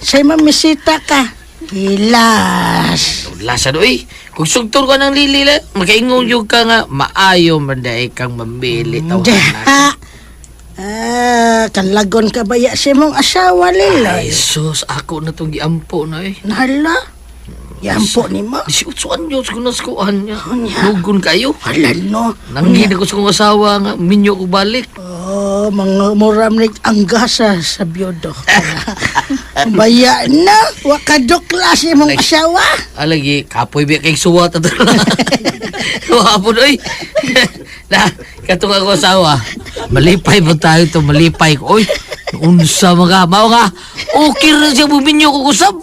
Say mamisita ka. Hilas. Lasa do eh. Kung sugtor ka ng lili la, makaingon yung ka nga maayo man dai kang mamili tawhan na. Diha. Ah, kalagon ka ba ya si mong asawa, Ay Liloy? sus, ako na tong giampo na eh. Hala. Yan po ni mo. 18 anyos ko na skuan niya. Lugon kayo. Hala no. Nanggid ako sa kong asawa nga minyo ko balik. Oh, mga muram ni anggasa sa biodo. Baya na, wa ka dukla si imong asawa. Alagi, kapoy biya kay suwat ato. Wa po oy. Na, katong ako asawa. Malipay mo tayo to, malipay ko. Oy, unsa mga mao nga. Okay ra siya buminyo ko kusab.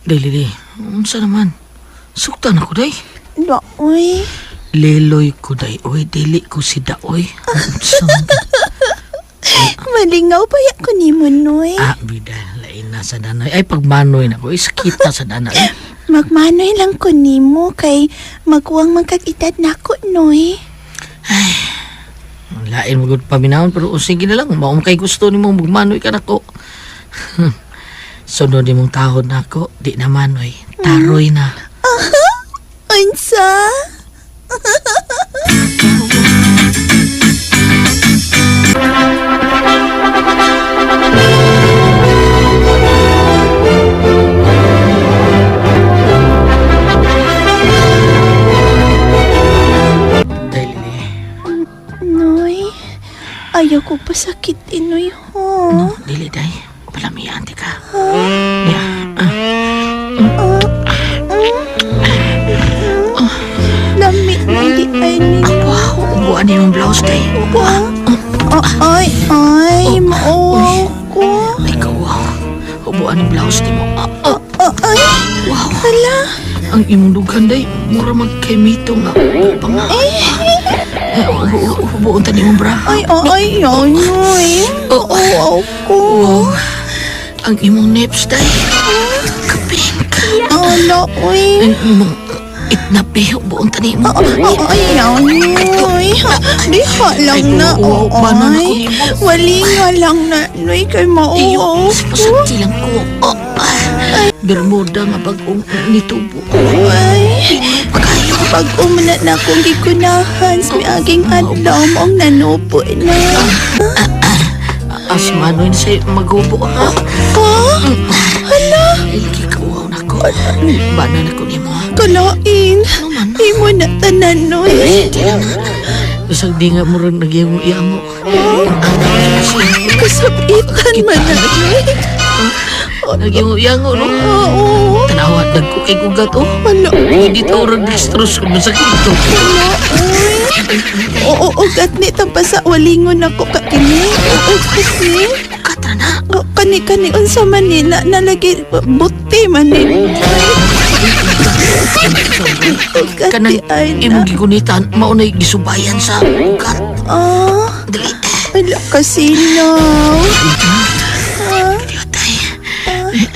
Day, Lili, unsa naman? Suktan ako, day. Da, oy. Leloy ko, day. Oy, dili ko si Daoy. Unsa man? Malingaw pa ya ko nimo, Noy. Ah, bida, lain na sa danay. Ay, pagmanoy na ko. Ay, sakita sa danay. Magmanoy lang ko nimo kay maguwang magkag-edad nako, Noy. Ang Lain mo gud paminahon, pero o, sige na lang. Maong kay gusto ni mo, magmanoy ka na ko. Sunod ni mong tahod na ako, di na manoy. Taroy na. Unsa? Ayaw ko pasakit, Inoy, ha? No, dili day. Palamian ti ka. Ya. Lami na di ay ni. Wow, ubuan ni imong blouse day. Wa? Ay, ay, mauwaw ko. Ay, kawaw. Ubuan ang blouse ni mo. Ah, ah. Ay, Wow. hala. Ang imong dughan day, mura magkaymito nga. Panga. Eh, ubuon ta ni imong bra. Ay, ay, ay, ay. Oh, Mauwaw ko. Wow. Ang imong nips day. Kapink. Ala, uy. Ang imong itnapi, ubuon ta ni mo. Ay, ay, ay. Diha lang na, Ay, oo, banan ako ay. nimo. Wali nga lang na, Noy, kay mauwaw Iyo, ko. pasakti lang ko. Oh, ah. Bermuda nga bag-ong nitubo. Ay. Pagkayo. Pag umana na akong gikunahan sa miaging adlaw maong nanupo na. Asmanoy na sa'yo magubo ha. Ha? Hala, Ay, lagi kauaw na ko. Banan ako nimo ha. kalain. Ano man? Imo na tanan, Noy. Bisag di nga murag nagyango-yango. Kasabitan man na, Noy. Nagyango-yango no. Oo. Tanawa, dagko kay gugat oh. Hala, Pwede to orang dextrose kung masakit to. hala, uy. Oo, ugat ni tampasa walingon ako ka kini. Oo, kasi. Katra na. Oh, kani kani unsa man ni na nalagi buti man ni. Ugat Kanang di ay na. imong gigunitan, maunay gisubayan sa ugat. Ah, Dali. wala kasilaw. Ah, Diyotay. ay.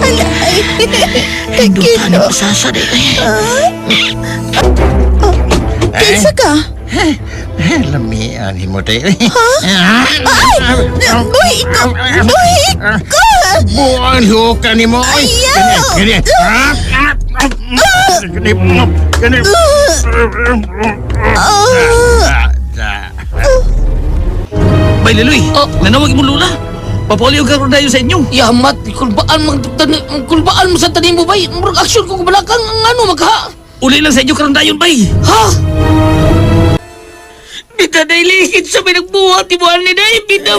Ala, ay. Indutan Kilo. ni pasasa di. Kinsa ka? Lamian mo tayo. Ay! Boy, ikaw! Boy, ikaw! Buwan ho ka ni mo. Ay! Ayaw! Gani, gani. Gani, gani. Ah! Bay Liloy, Oh. nanawag mo lula. Papauli og karon dayon sa inyo. Yamat, kulbaan mang tani, kulbaan mo sa tanim mo bay. Murag aksyon ko balakang ang ano magha. Uli lang sa inyo karon dayon bay. Ha? Bida na ilihit sa pinagbuhat ni Buwan ni Day. Bida,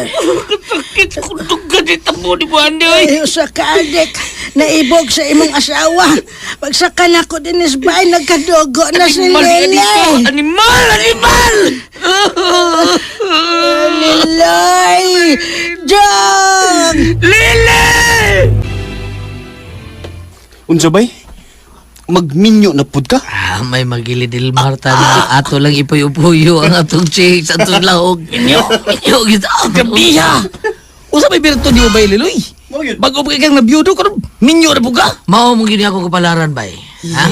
sakit ko dugan ni tabo ni Buwan ni Ay. Ay, usa ka adik, naibog sa imong asawa. Pagsaka na ko dinis bay, nagkadugo na si Animal ka Lele. dito. Animal! Animal! Liloy! Jong! Lele! Unsa bay? Magminyo na pud ka? Ah, may magilidil Marta na ato lang ipuyo-puyo ang atong chicks, atong lahog. Inyo. Inyo, gita. Gabiha. Usa may birto ni mo bay Liloy? Bago pa kang nabiyudo karon minyo na pud ka. Mao mo gini ako kapalaran bay. Ha?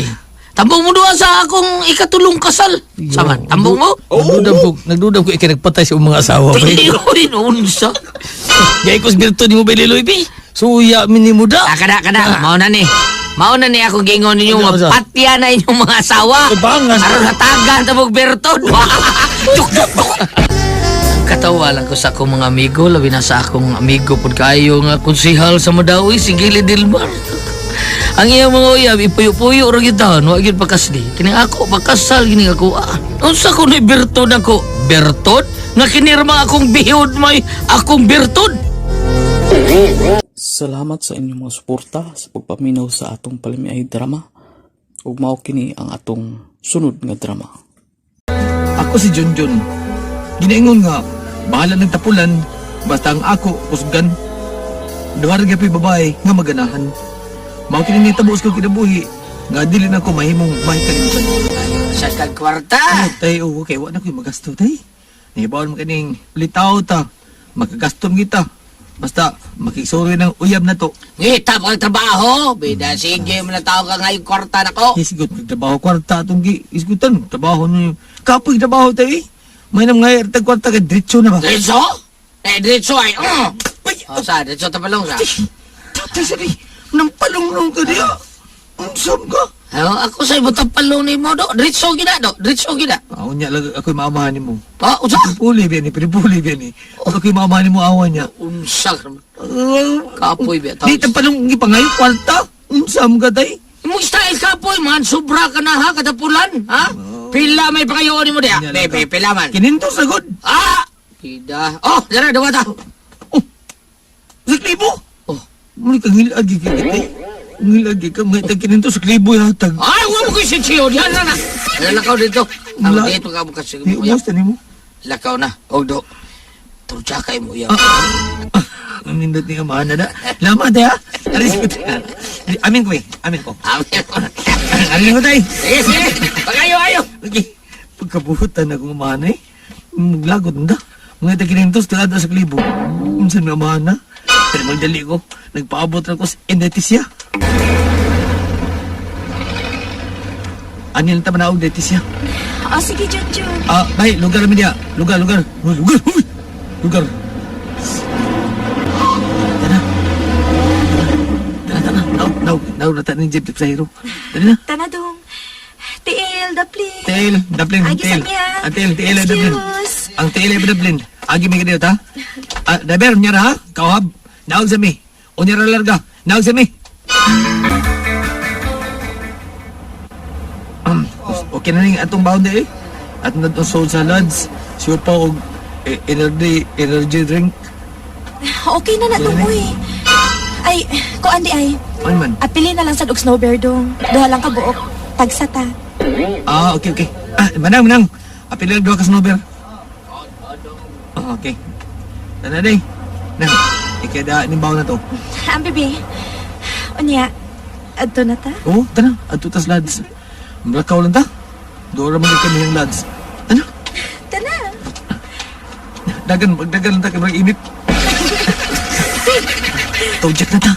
Tambong mo duha sa akong ikatulong kasal. Saman, tambong mo? Nagdudam ko, nagdudam ko ikay nagpatay sa imong mga asawa bay. Hindi ko rin unsa. Gay ko birto ni mo bay Liloy bi. Suya mi ni mo da. Ah, kada, kada. Mao na ni. Mao na ni ako gingon ninyo Unsa, unsa? nga patya na inyong mga asawa. Ay, bangas. Aron hatagan ta mog berton. Tuk, tuk, tuk. Katawa lang ko sa akong mga amigo, labi na sa akong amigo pud kaayo nga konsihal sa Madawi, si Gili Dilmar. Ang iyang mga uyab, ipuyo-puyo ra gyud taon, wa gyud pakasli. Kining ako pakasal gini ako. Ah, unsa ko ni Berton ako? Berton? Nga kinirma akong bihod may akong Berton. Salamat sa inyong mga suporta sa pagpaminaw sa atong palamiay drama ug mao kini ang atong sunod nga drama. Ako si Junjun. Ginaingon nga, bahala ng tapulan, basta ang ako kusgan. Duha ra gyud babae nga maganahan. Mao kini nitabo sa kinabuhi nga dili na ko mahimong mahikalimutan. Sa kag kwarta. Ay, tay, oo, kay wa na ko'y magasto, tay. Nahibawan mo kaning litaw ta. Makagastom kita. Basta, makisuri ng uyab na to. Ngita pa kag trabaho. Bida sige mo na tao ka ngayon kwarta nako. Isgot, trabaho kwarta atong gi. Isgutan, trabaho niyo. Kapoy trabaho tayo eh. May nam nga, tag kwarta kay diretso na ba? Diretso? Eh, diretso ay. Ay, Oh, sa diretso tapalong sa. Tatay, sabi, nang palunglong ka diya. Unsam ka? Oh, ako sa ibang tapalong ni mo do. Diretso gina do. Diretso gina. Ah, unya lang ako'y maamahan nimo. Oh, unsa? Puli biyan ni, puli biyan ni. Ako'y maamahan nimo awa niya. Unsa? Kapoy ba Di tapalong gipangayo kwarta. Unsam ka tay? Imong style ka po, man. Sobra ka na ha, katapulan. Ha? Pila may pakayoon mo diya. Bebe, pila man. Kinintos na gud. Ah! Pida. Oh, dara, dawata. Oh. Saklibo. Oh. Muli kang hilagi ka kita. Ang hilagi ka mga tag kinintos saklibo yatag. Ay, huwag mo kayo sitsiyo. Diyan na na. Lakaw dito. Ang Wala. dito ka bukas. Di ubos ta nimo. Lakaw na. Og do. Turja kay mo yaw. Ah, Ang nindot ni amahan na na. Lama ta ha. Aris ko ta. Amin ko eh. Amin ko. Amin. Amin ko tay. Sige, sige. Pagayo, ayo. Okay. Pagkabuhutan akong amahan eh. Maglagot na. Mga tag kinintos tilada sa klibo. Unsa may amahan na? Pero magdali ko. Nagpaabot na ko sa Indonesia. Ano yung tama na Leticia? Oh, sige, Junjun. Ah, bay, lugar naman diya. Lugar, lugar. Uy, lugar, uy! Lugar. Tara. Tara, tara. Naw, naw, naw, nata ni Jeep sa hero. Tara na. Tana dong. Tiil, dapli. Tail, daplin, Agi sa tail. niya. Ang tail, tail ay daplin. Excuse. Ang tail ay daplin. Agi may kadiyot, ha? Ah, daber, unyara, ha? Kauhab. Naog sa mi. Unyara larga. Naog sa mi. Okay na ning atong baon eh. At na itong soul salads, siupa og eh, energy drink. Okay na na dong, uy. Ay, kuan di ay. Ano man? Apili na lang sa og snow bear dong. Duha lang ka buok. Tagsa ta. Ah, okay, okay. Ah, manang, manang. Apil lang duha ka snowbear. Ah, okay. Tana day. Nang, ikada ning baon na to. Ang bibi. Unya, adto na ta. Oo, tana. Adto tas lads. Blackout lang ta. Doon raman kami yung lads. Ano? Tana. Dagan, magdagan lang ta kay marag init. Tojak na ta.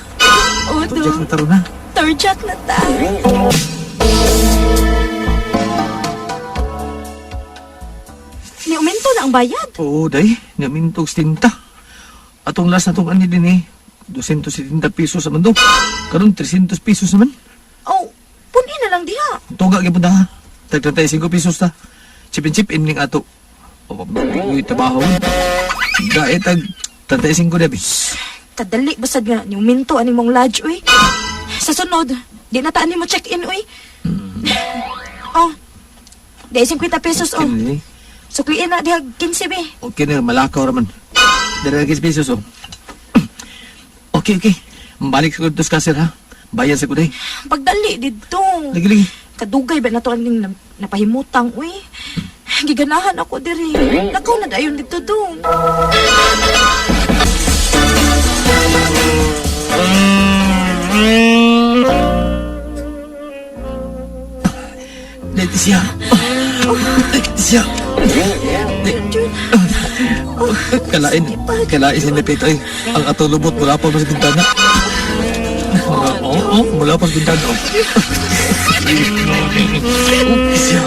Oo, Tojak dong. na ta ron na. Torjak na ta. Niuminto na ang bayad. Oo, day. Namintog tinta. Atong last na tong ani din eh. 270 pesos naman do. Karon 300 pesos naman. Oh, puni na lang diha. Tuga gyud ha. Tag 35 pesos ta. Chip and chip in ning ato. O, uy, trabaho. Dae tag 35 dabi. Kadali basad nga niuminto ani mong lodge uy. Sa sunod, di na taan mo check-in uy. Oh. Di 50 pesos oh. Okay, Sukliin na diha 15 be. okay na malakaw raman. Dara 15 pesos oh. Okay, okay. Balik sa kudos kasir ha. Bayad sa kuday. Pagdali didto. Lagi lagi. Kadugay ba na to aning napahimutang uy. Giganahan ako diri. Nakaw na dayon dito dong. Leticia. Leticia. Jun. Kalain, kalain si Nepito eh. Ang atong lubot mula pa mas bintana. Oo, oo, mula pa sa bintana. Oh. Leticia.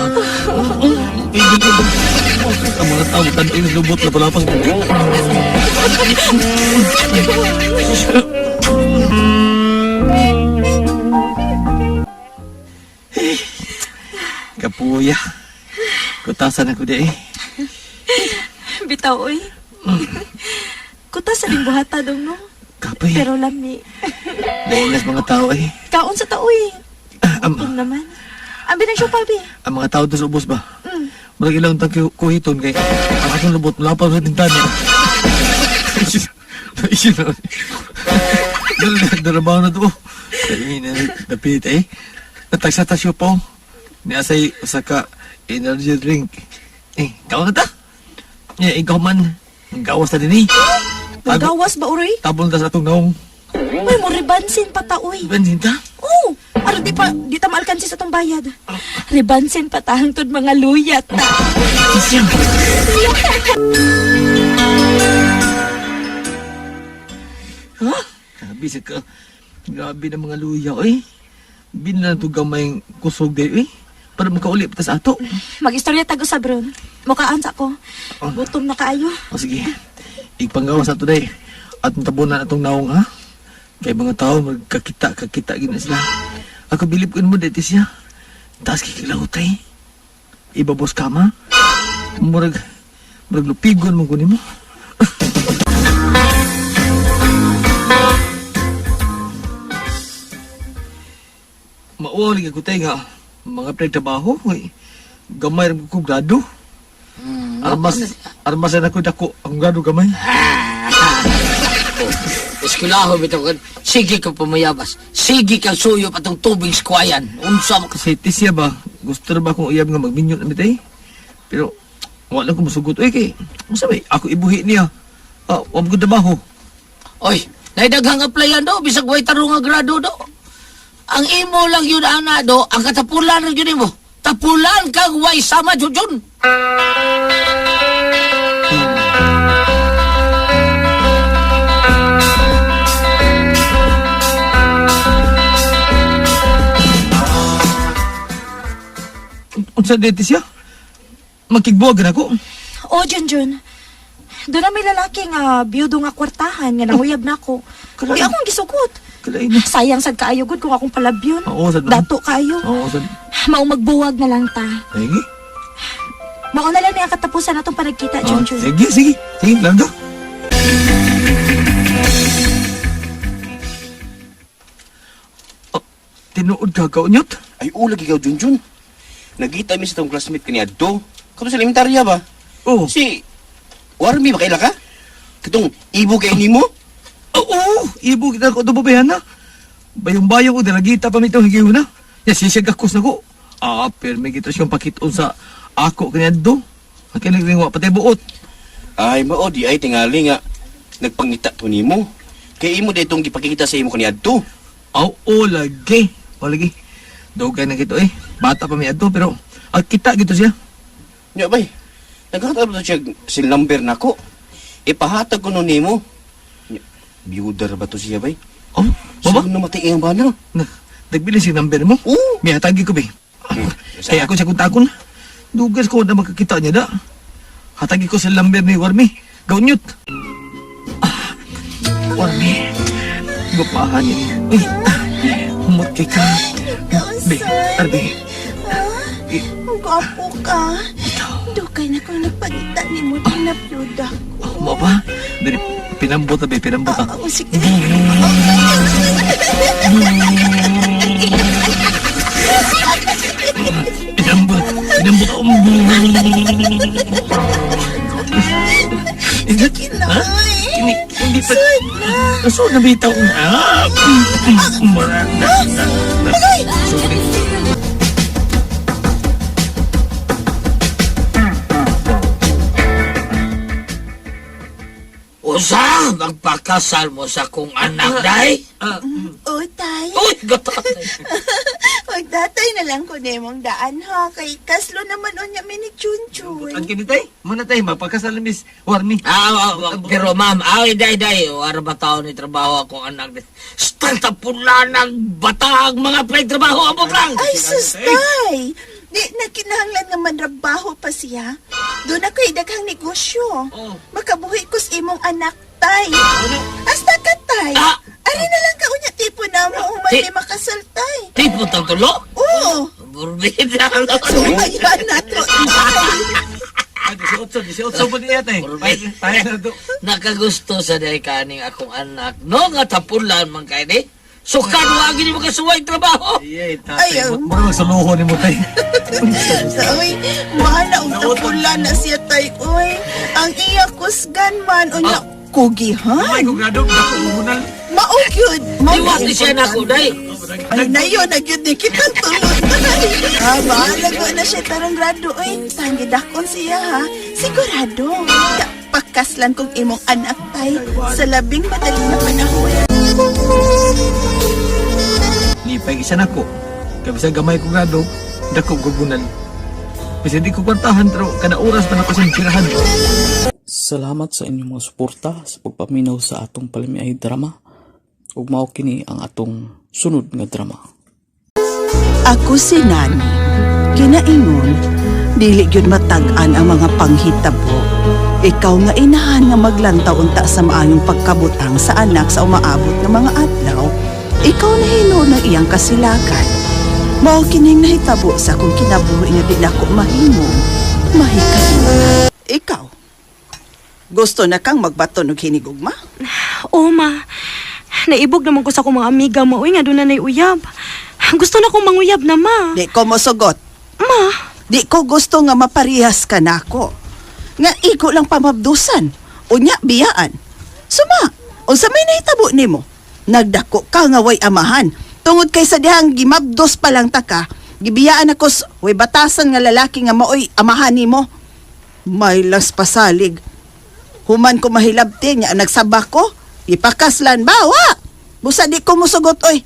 Ang mga tao, tanaw yung lubot na pala pa sa bintana. Kapuya. Kutasan ako di eh. Bitaw uy. Kuta sa ning buhata dong no. Kapoy. Pero lami. Nailas mga tao eh. Kaon sa tao uy. Ang, Gutom naman. Ang binang siya pa, be. ang mga tao doon sa ubos ba? Murag ilang tang kuhiton kay ang akong lubot mula pa sa bintana. Darabaw na to. Ay, napit eh. Natagsa ta siya po. Ni asay usa ka energy drink. Eh, kaon na ta. Eh, ikaw man. Gawas ta din eh. Nagawas ba, uroy? Tabon ta sa atong naong. Uy, mo ribansin pa ta, uy. Bensin ta? Oo! Aron di pa, di ta maalkansi sa tong bayad. Ribansin pa ta hangtod mga luyat ta. Ha? Grabe sa ka. Grabe na mga luya, oy. Bin na to gamay kusog day, oy. Para makauli pa ta sa ato. Mag-istorya tago sa bron. Mukaan sa ko. Gutom na kaayo. O sige, ipanggawa sa ato day. At tabunan atong naong, ha? Kay mga tao, magkakita, kakita gina sila. Ako bilib ko mo, dito siya. Taas kikilahutay. Ibabos ka, ma. Murag, murag lupigon mo kunin mo. Mauaw lagi ko tay nga mga trabaho kay gamay ra ko grado. Armas armas na ko dako ang grado gamay. Eskwelaho bitaw kan. Sige ka pamayabas. Sige kang suyop atong tubig skwayan. Unsa mo Kasi tisya ba gusto ra ba akong uyab nga magminyo na mitay? Pero wala ko musugot oy kay unsa may ako ibuhi niya. Ah, wa ko trabaho. Oy, naidaghang applyan do bisag way tarong nga grado do. Ang imo lang yun ana do, ang katapulan ra yun imo. Tapulan kag way sama jud jud. Unsa di tisya? Magkigbuwag na ko. O, Junjun. Doon na may lalaki nga biyudo nga kwartahan nga nanguyab na ako. Kalain. Di akong gisugot. Kalain na. Sayang sad kaayo gud kung akong palabyon. Oo, sad man. Dato kaayo. Oo, sad. Mao magbuwag na lang ta. Sige. Mao na lang ni ang katapusan natong panagkita, Ah, Junjun. sige, sige. Sige, langga. Oh, tinuod ka kaunyot? Ay, ulag ikaw, Junjun. Nagita mi sa tong classmate kaniya do. Kato sa elementarya ba? Oo. Si Warmi ba kaila ka? Katong ibo kay nimo? Oo, ibo kita ko ito babayan na. Bayong-bayong ko, dalagita pa mito higiw na. Ya, sisig akos na ko. Ah, pero may kita siyang pakiton sa ako kaniya do. Ang kailang wa patay buot. Ay, mao di ay tingali nga nagpangita to nimo. Kay imo ditong gipakita sa imo kaniya do. Aw, oo, lagi. O, lagi. Dugay na kito eh. Bata pa may adto, pero ang kita gito siya. Nya bay. Naghatag to siya si number nako. Ipahatag ko no nimo. Nya, Biyudar ba to siya bay? Oh, baba? Saan namatay ang bana? Na, nagbili siya number mo? Oo. May hatagi ko, be. Kaya ako sa kuntakon. Dugas ko na makakita niya da. Hatagi ko sa lamber ni Warmi. Gaunyot. Ah, Warmi. Gupahan niya. Uy, humot kay ka. Be, arbe. Ang gwapo ka. Dugay na kong nagpangita ni mo tinapyuda ko. Mo ba? Dili, pinambot na, be, pinambot na. Oo, sige. Pinambot, pinambot ako. Hindi, ha? Hindi, hindi pa. So, nabitaw na. Ah, Maranda. Sorry. Usa magpakasal mo sa kong anak day. O, tay. Uy, gatat. Magdatay na lang ko nimong daan ha. Kay kaslo naman unya mi ni Chunchun. Ang kinitay, muna tayo, mapakasal ni Miss Warmi. Ah, pero ma'am, ay day day, wala ba tao ni trabaho akong anak day. Start pula ng bata ang mga play trabaho abot lang. Ay, sus, tay. Di na kinahanglan nga manrabaho pa siya. Doon ako'y daghang negosyo. Oh. Makabuhi ko sa imong anak, tay. Hasta ka, tay. Ah! Ari na lang ka unya tipo na mo human Ti- ni makasal, tay. Tipo tang tulo. Oo. Burbida. So, ayan na to, tay. Ah, 18, 18 pa niya tayo. Burbi. Tayo na to. Nakagusto sa day kaning akong anak. No nga tapulan man kay ni. Sukan wa gini makasuway trabaho. Ay, Ay, tatay. oh. Mura magsaluho ni mo tayo. Uy, mahala og tapula na siya, tay. Uy, ang iya kusgan man unya Ah. kugihan. Ay, kung grado, dako umunal. Mao gyud. Mao Iwat ni siya nako day. Ay, nayo na gyud ni kitang tulod. Ah, bahala ko na siya tarong grado. Uy, tangi dakon siya ha. Sigurado. Pakaslan kong imong anak tay sa labing madali na panahon. Lipay isa na ko. Kaya bisag gamay ko grado, dako gubunan. Bisa di ko kwartahan, pero kada oras pa na ko siyang tirahan. Salamat sa inyong mga suporta sa pagpaminaw sa atong palamiay drama. Ug mao kini ang atong sunod nga drama. Ako si Nani. Kinaingon, dili gyud matag-an ang mga panghitabo. Ikaw nga inahan nga maglantaw unta sa maayong pagkabutang sa anak sa umaabot nga mga adlaw, ikaw na hinuon ang iyang kasilakan. Mao kining nahitabo sa akong kinabuhi nga di nako mahimo. Mahikalimutan. Ikaw, gusto na kang magbaton og hinigugma? Oo, ma. Naibog naman ko sa akong mga amiga mo. Uy, nga doon na uyab. Gusto na kong manguyab na, ma. Di ko mosugot. Ma, Di ko gusto nga maparehas ka nako. Nga igo lang pamabdusan. Unya biyaan. Suma, unsa may nahitabo nimo? Nagdako ka nga way amahan. Tungod kay sa dihang gimabdos pa lang ta ka, gibiyaan ako sa way batasan nga lalaki nga maoy amahan nimo. May las pasalig. Human ko mahilabti niya nagsaba ko, ipakaslan ba wa? Busa di ko mosugot oy.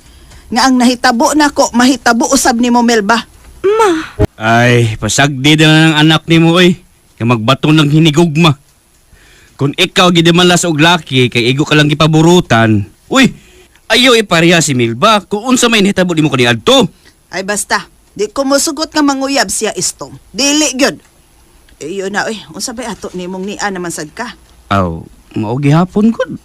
Nga ang nahitabo nako, mahitabo usab nimo Melba. ma. Ay, pasagdi na ng anak nimo oy. Kay magbato ng hinigugma. Kung ikaw gidimalas og laki kay igo ka lang gipaburutan. Uy, ayo ipareha si Milba kung unsa may nahitabo nimo kaniadto. Ay basta, di ko mosugot nga manguyab siya istong. Dili gyud. Iyo na oy, unsa bay ato nimong nia naman sad ka? Aw, mao gihapon gud.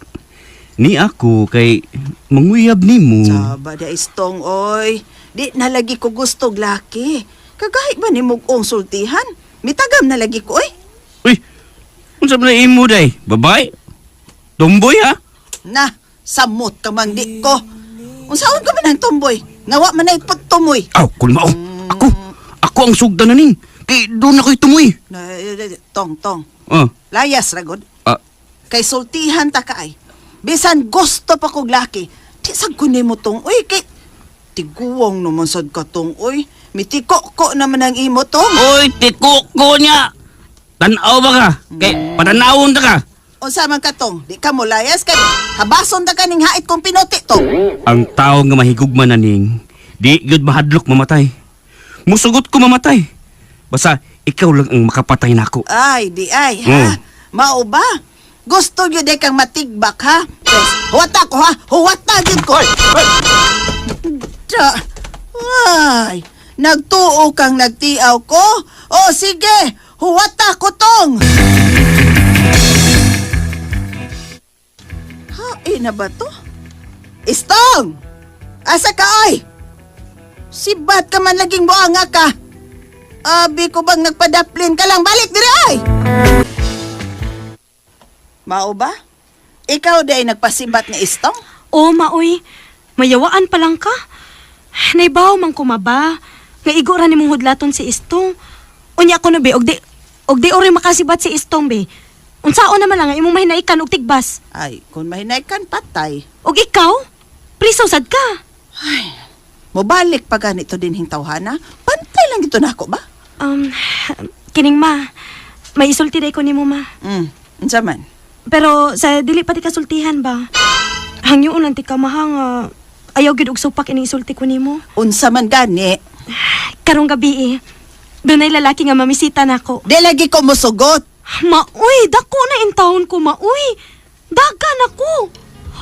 Ni ako kay manguyab nimo. Saba da istong oy. Di na lagi ko gusto og laki. Kagahi ba nimo og sultihan? Mitagam na lagi ko oy. Uy, unsa man imo day? Babay? Tomboy ha? Na, samot ka man di ko. Unsaon ka man ang tomboy? Nga wa man ay pagtumoy. Aw, kun mao. Ako, ako ang sugdan na ning. Kay doon ako'y tumoy. Na, eh, tong tong. Ah, Layas ra gud. ah, Kay sultihan ta ka ay. Bisan gusto pa kog laki, di sad ko nimo tong uy kay tiguwang naman sad ka tong uy. Mitiko ko naman ang imo tong. Uy, tiko ko niya. Tanaw ba ka? Kay patanawon ta ka. Unsa man ka tong? Di ka mo layas kay habason ta ka ning hait kong pinuti tong. Ang tao nga mahigugma na ning, di gyud mahadlok mamatay. Musugot ko mamatay. Basta ikaw lang ang makapatay nako. Ay, di ay ha. Mao ba? Gusto gyud ay kang matigbak ha? Pes, huwata ko ha. Huwata gyud ko. Da. Ay, nagtuo kang nagtiaw ko? O sige, huwata ko tong. Ha, eh na ba to? Istong! Asa ka ay? Sibat ka man laging buanga ka. Abi ko bang nagpadaplin ka lang? Balik dire ay! Mao ba? Ikaw day nagpasibat ni Istong? O, ma, uy. Mayawaan pa lang ka. Naibaw man kumaba. Nga igo ra nimong hudlaton si Istong. Unya ko na be, og di ori makasibat si Istong be. Unsaon naman lang ang imong mahinaikan og tigbas. Ay, kung mahinay kan patay. Og ikaw, priso sad ka. Mobalik pa ganito din hing tawhana. Pantay lang gito nako ba? Kining ma, may isulti day ko nimo ma. Unsa man? Pero sa dili pa ti kasultihan ba? Hangyoon lang ti ka mahang ayaw gid og supak ining isulti ko nimo. Unsa man gani? Karong gabi eh. Dunay lalaki nga mamisita nako. Di lagi ko mosugot. Maoy, dako na in taon ko maoy. Dagan ako.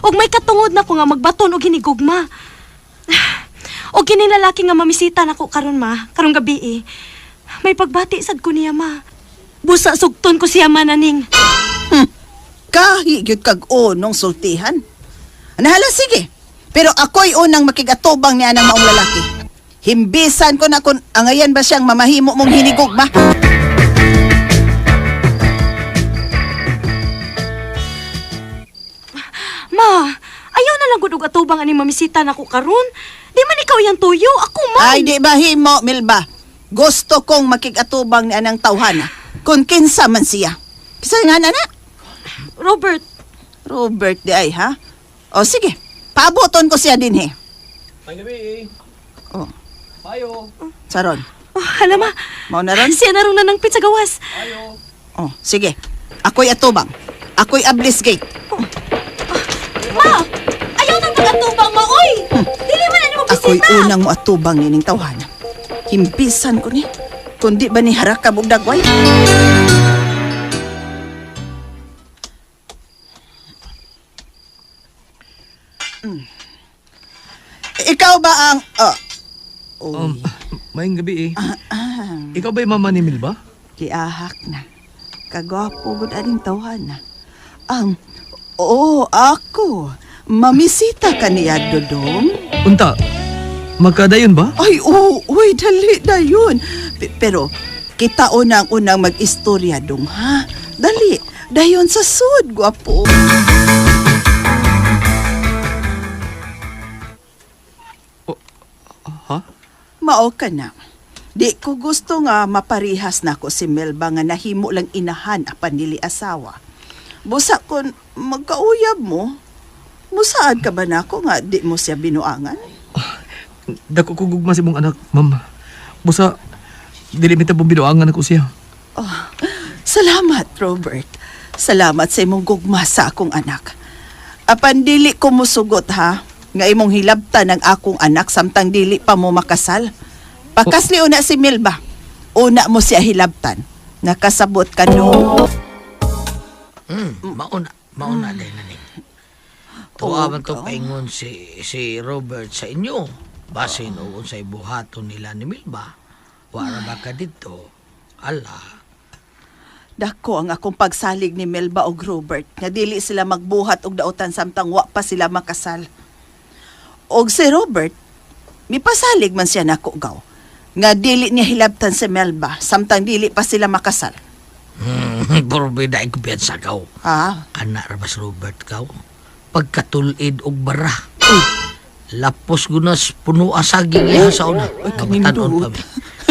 Og may katungod na ko nga magbaton og hinigugma. Og kini lalaki nga mamisita nako karon ma, karong gabi eh. May pagbati sad ko niya ma. Busa sugton ko siya mananing. Kahi gyud kag unong sultihan. Nahala sige. Pero ako'y unang makigatubang niya ng maong lalaki. Himbisan ko na kung angayan ba siyang mamahimo mong hinigugma. Ma, ayaw na lang gud og atubang ani mamisita nako karon. Di man ikaw yang tuyo, ako man. Ay, di ba himo, Milba? Gusto kong makigatubang ni anang tawhana. Kung kinsa man siya. Kinsa nga na na? Robert, Robert di ay, ha? O sige, paaboton ko siya din, he. Oh. Saron. oh, hala ma. Mao na ron? Siya na ron na ng pizza gawas. Oh, sige. Ako'y atubang. Ako'y ablis gate. Ma, ayaw na pag-atubang ma, oy. Dili man ani mo Ako'y bisita. unang mo atubang nining tawhana. Himpisan ko ni. Kundi ba ni harakab og dagway? Ikaw ba ang... Oh, Maayong gabi eh. Ikaw ba'y mama ni Milba? Giahak na. Kagwapo gud aning tawhana. Ang oh, ako. Mamisita ka niya, Dodong. Unta, magkadayon ba? Ay, oo, uy, dali na yun. Pero, kita unang-unang mag-istorya dong, ha? Dali, dayon sa sud, gwapo. Ha? Mao ka na. Di ko gusto nga maparihas nako si Melba nga nahimo lang inahan apan dili asawa. Busa kon magkauyab mo, musaad ka ba nako nga di mo siya binuangan? Dako ko gugma sa imong anak, ma'am. Busa, dili mi tabong binuangan ako siya. Oh, salamat, Robert. Salamat sa imong gugma sa akong anak. Apan dili ko musugot ha, nga imong hilabtan ang akong anak samtang dili pa mo makasal. Pakasli una si Milba. Una mo siya hilabtan. Nakasabot ka no. Mauna, mauna din na ning. Tuwa man to paingon si Robert sa inyo. Basin o unsay buhaton nila ni Milba. Wara ba ka dito? Ala. Dako ang akong pagsalig ni Melba og Robert nga dili sila magbuhat og dautan samtang wa pa sila makasal. Og si Robert, mipasalig man siya nako gaw nga dili niya hilabtan si Melba samtang dili pa sila makasal. Porbida ay kumpiyansa kaw. Ah, Kana ra ba si Robert kaw? Pagkatulid og bara. Uy, lapos gunas puno saging iha sa una. Ay, Kabatanon pa kanindot. mi.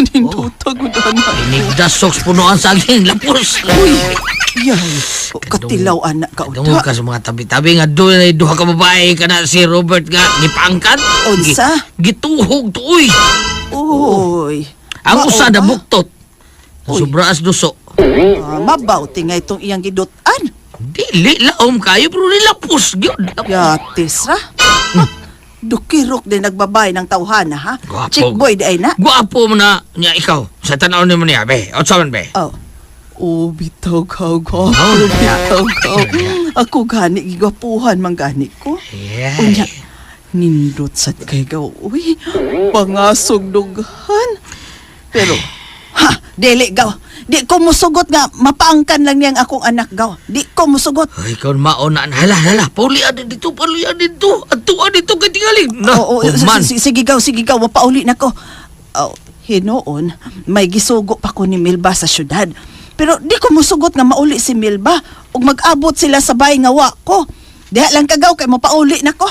Nindot gud ana. Inigdasok punuan saging lapos. Uy, yay. Katilaw anak ka Tungod uta. ka sa mga tabi-tabi nga doon ay duha ka babae kana si Robert nga gipaangkan. Unsa? Gituhog tuoy. Uy. Ang Mao usa ba? na buktot. Uy. Sobraas duso. Ah, mabaw tingay itong iyang gidutan. Dili laom kayo pero nilapos gyud. Yatis ra. Ah, dukirok din nagbabay ng tawhana ha. Gwapo. Chick boy di ay na. Guwapo mo na niya ikaw. Sa tanaw nimo niya be. Unsa man be? Oh. Oh, bitaw ka, gwapo, Oh, bitaw ka. Ako gani, gigwapuhan man gani ko. Yeah. Unya, nindot sad kay gaw. Uy, pangasog dughan. Pero, ha, dili gaw. Di ko musugot nga, mapaangkan lang niyang akong anak gaw. Di ko musugot. Ay, ikaw mauna na. Hala, hala. Paulian din dito, paulian dito. Atuan dito kay tingali. Na, Oo, human. sige gaw, sige gaw, mapauli na ko. Oh, hinoon, may gisugo pa ko ni Milba sa syudad. Pero di ko musugot nga mauli si Milba ug mag-abot sila sa bay nga wa ko. Diha lang kagaw kay mapauli na ko.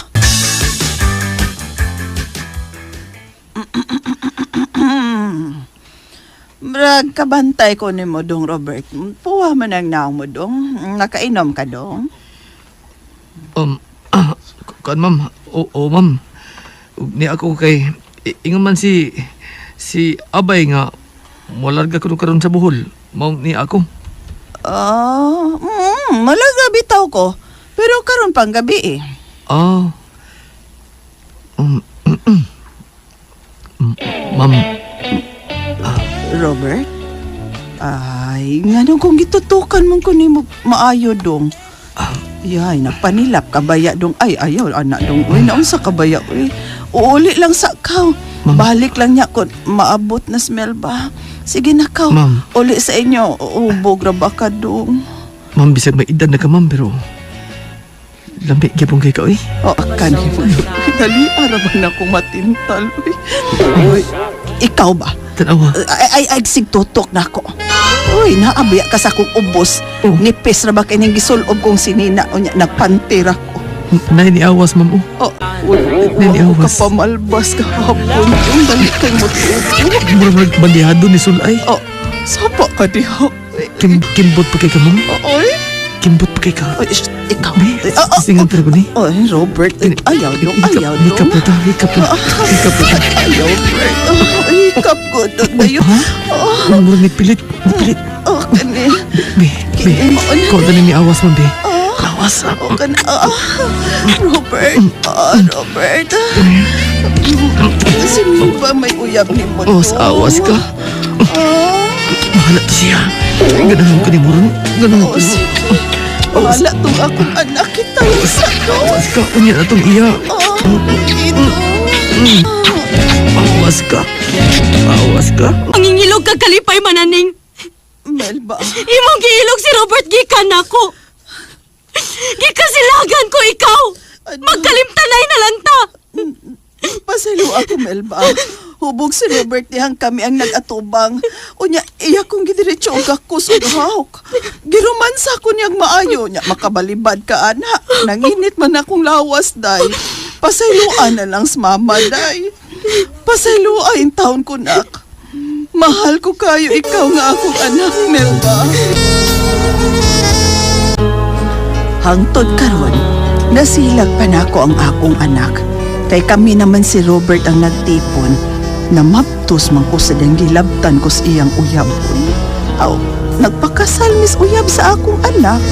Brag, kabantay ko ni mo dong, Robert. Puwa man ang naong mo dong. Nakainom ka dong. Kuan ma'am. Oo, ma'am. Ug Ni ako kay ingon man si si Abay nga molarga ko karon sa Bohol. Mao ni ako. Ah, malaga bitaw ko. Pero karon pang gabi eh. Ah. Ma'am, Robert? Ay, ngano kung gitutukan mong kunin mo maayo dong. Yay, nagpanilap kabaya dong. Ay, ayaw, anak dong. Uy, naunsa kabaya, uy. Uuli lang sa kaw. Ma'am. Balik lang niya kung maabot na smell ba. Sige na kaw. Ma'am. Uli sa inyo. Ubog ra ba ka dong? Ma'am, bisag may edad na ka ma'am pero lambi gyapon kay ka oy. O, akan mo. Dali, araban na akong matintal. Uy. Uy, ikaw ba? Tanawa. Ay, ay, ay, sigtutok na ako. Uy, naabya ka sa akong ubos. Oh. Nipis ra ba kining gisulob kong sinina o niya, nagpantira ko. Nay ni awas ma'am oh. Oh, uy, Nini, wa ko awas. ka pamalbas kahapon. Ang dali kay mo Mura murag bandihado ni Sulay. Oh, sapa ka diha. Kimbot pa kay ka ma'am. Oy, Kimbot pa kay ka. oy, shh, ikaw. Be, Ay, ah, ah, singan talaga ni. Oy, Robert, ay, ayaw dong, ayaw dong. Hikap na ta, hikap na. Hikap na ta. Ayaw, Robert. Oh, hikap ko doon na yun. Ha? Oh, Murag nagpilit, nagpilit. oh, kani. Be, be. Kini mo na. Kau tani ni awas ma'am be. Oh. Awas. Oh, kana. Ah, Robert. Ah, Robert. Si Milba may uyab ni mo. Oh, sa awas ka. Ah, Bahala to siya. Ganahan ko ni Murong. Ganahan oh, ko. sige. Bahala tong akong anak kita. Isa ko. Awas ka. Unya na tong iya. Oh, ito. Awas ka. Awas ka. Ang ingilog ka kalipay mananing. Melba. Imong giilog si Robert gikan nako. Gikasilagan ko ikaw. Ano? Magkalimtanay na lang ta. Pasalo ako, Melba. Hubog si Robert dihang kami ang nag-atubang. Unya, iya kong gidiretso og gakus og hawk. Giromansa ko niyang maayo. Nya, makabalibad ka, ana. Nanginit man akong lawas, day. Pasayloan na lang sa mama, day. Pasayloa intawon ko, nak. Mahal ko kayo ikaw nga akong anak, Melba. Hangtod karon, nasilag pa nako ang akong anak. Kay kami naman si Robert ang nagtipon na maptos man ko sa diyang gilabtan ko sa iyang uyab. Aw, nagpakasal mis uyab sa akong anak.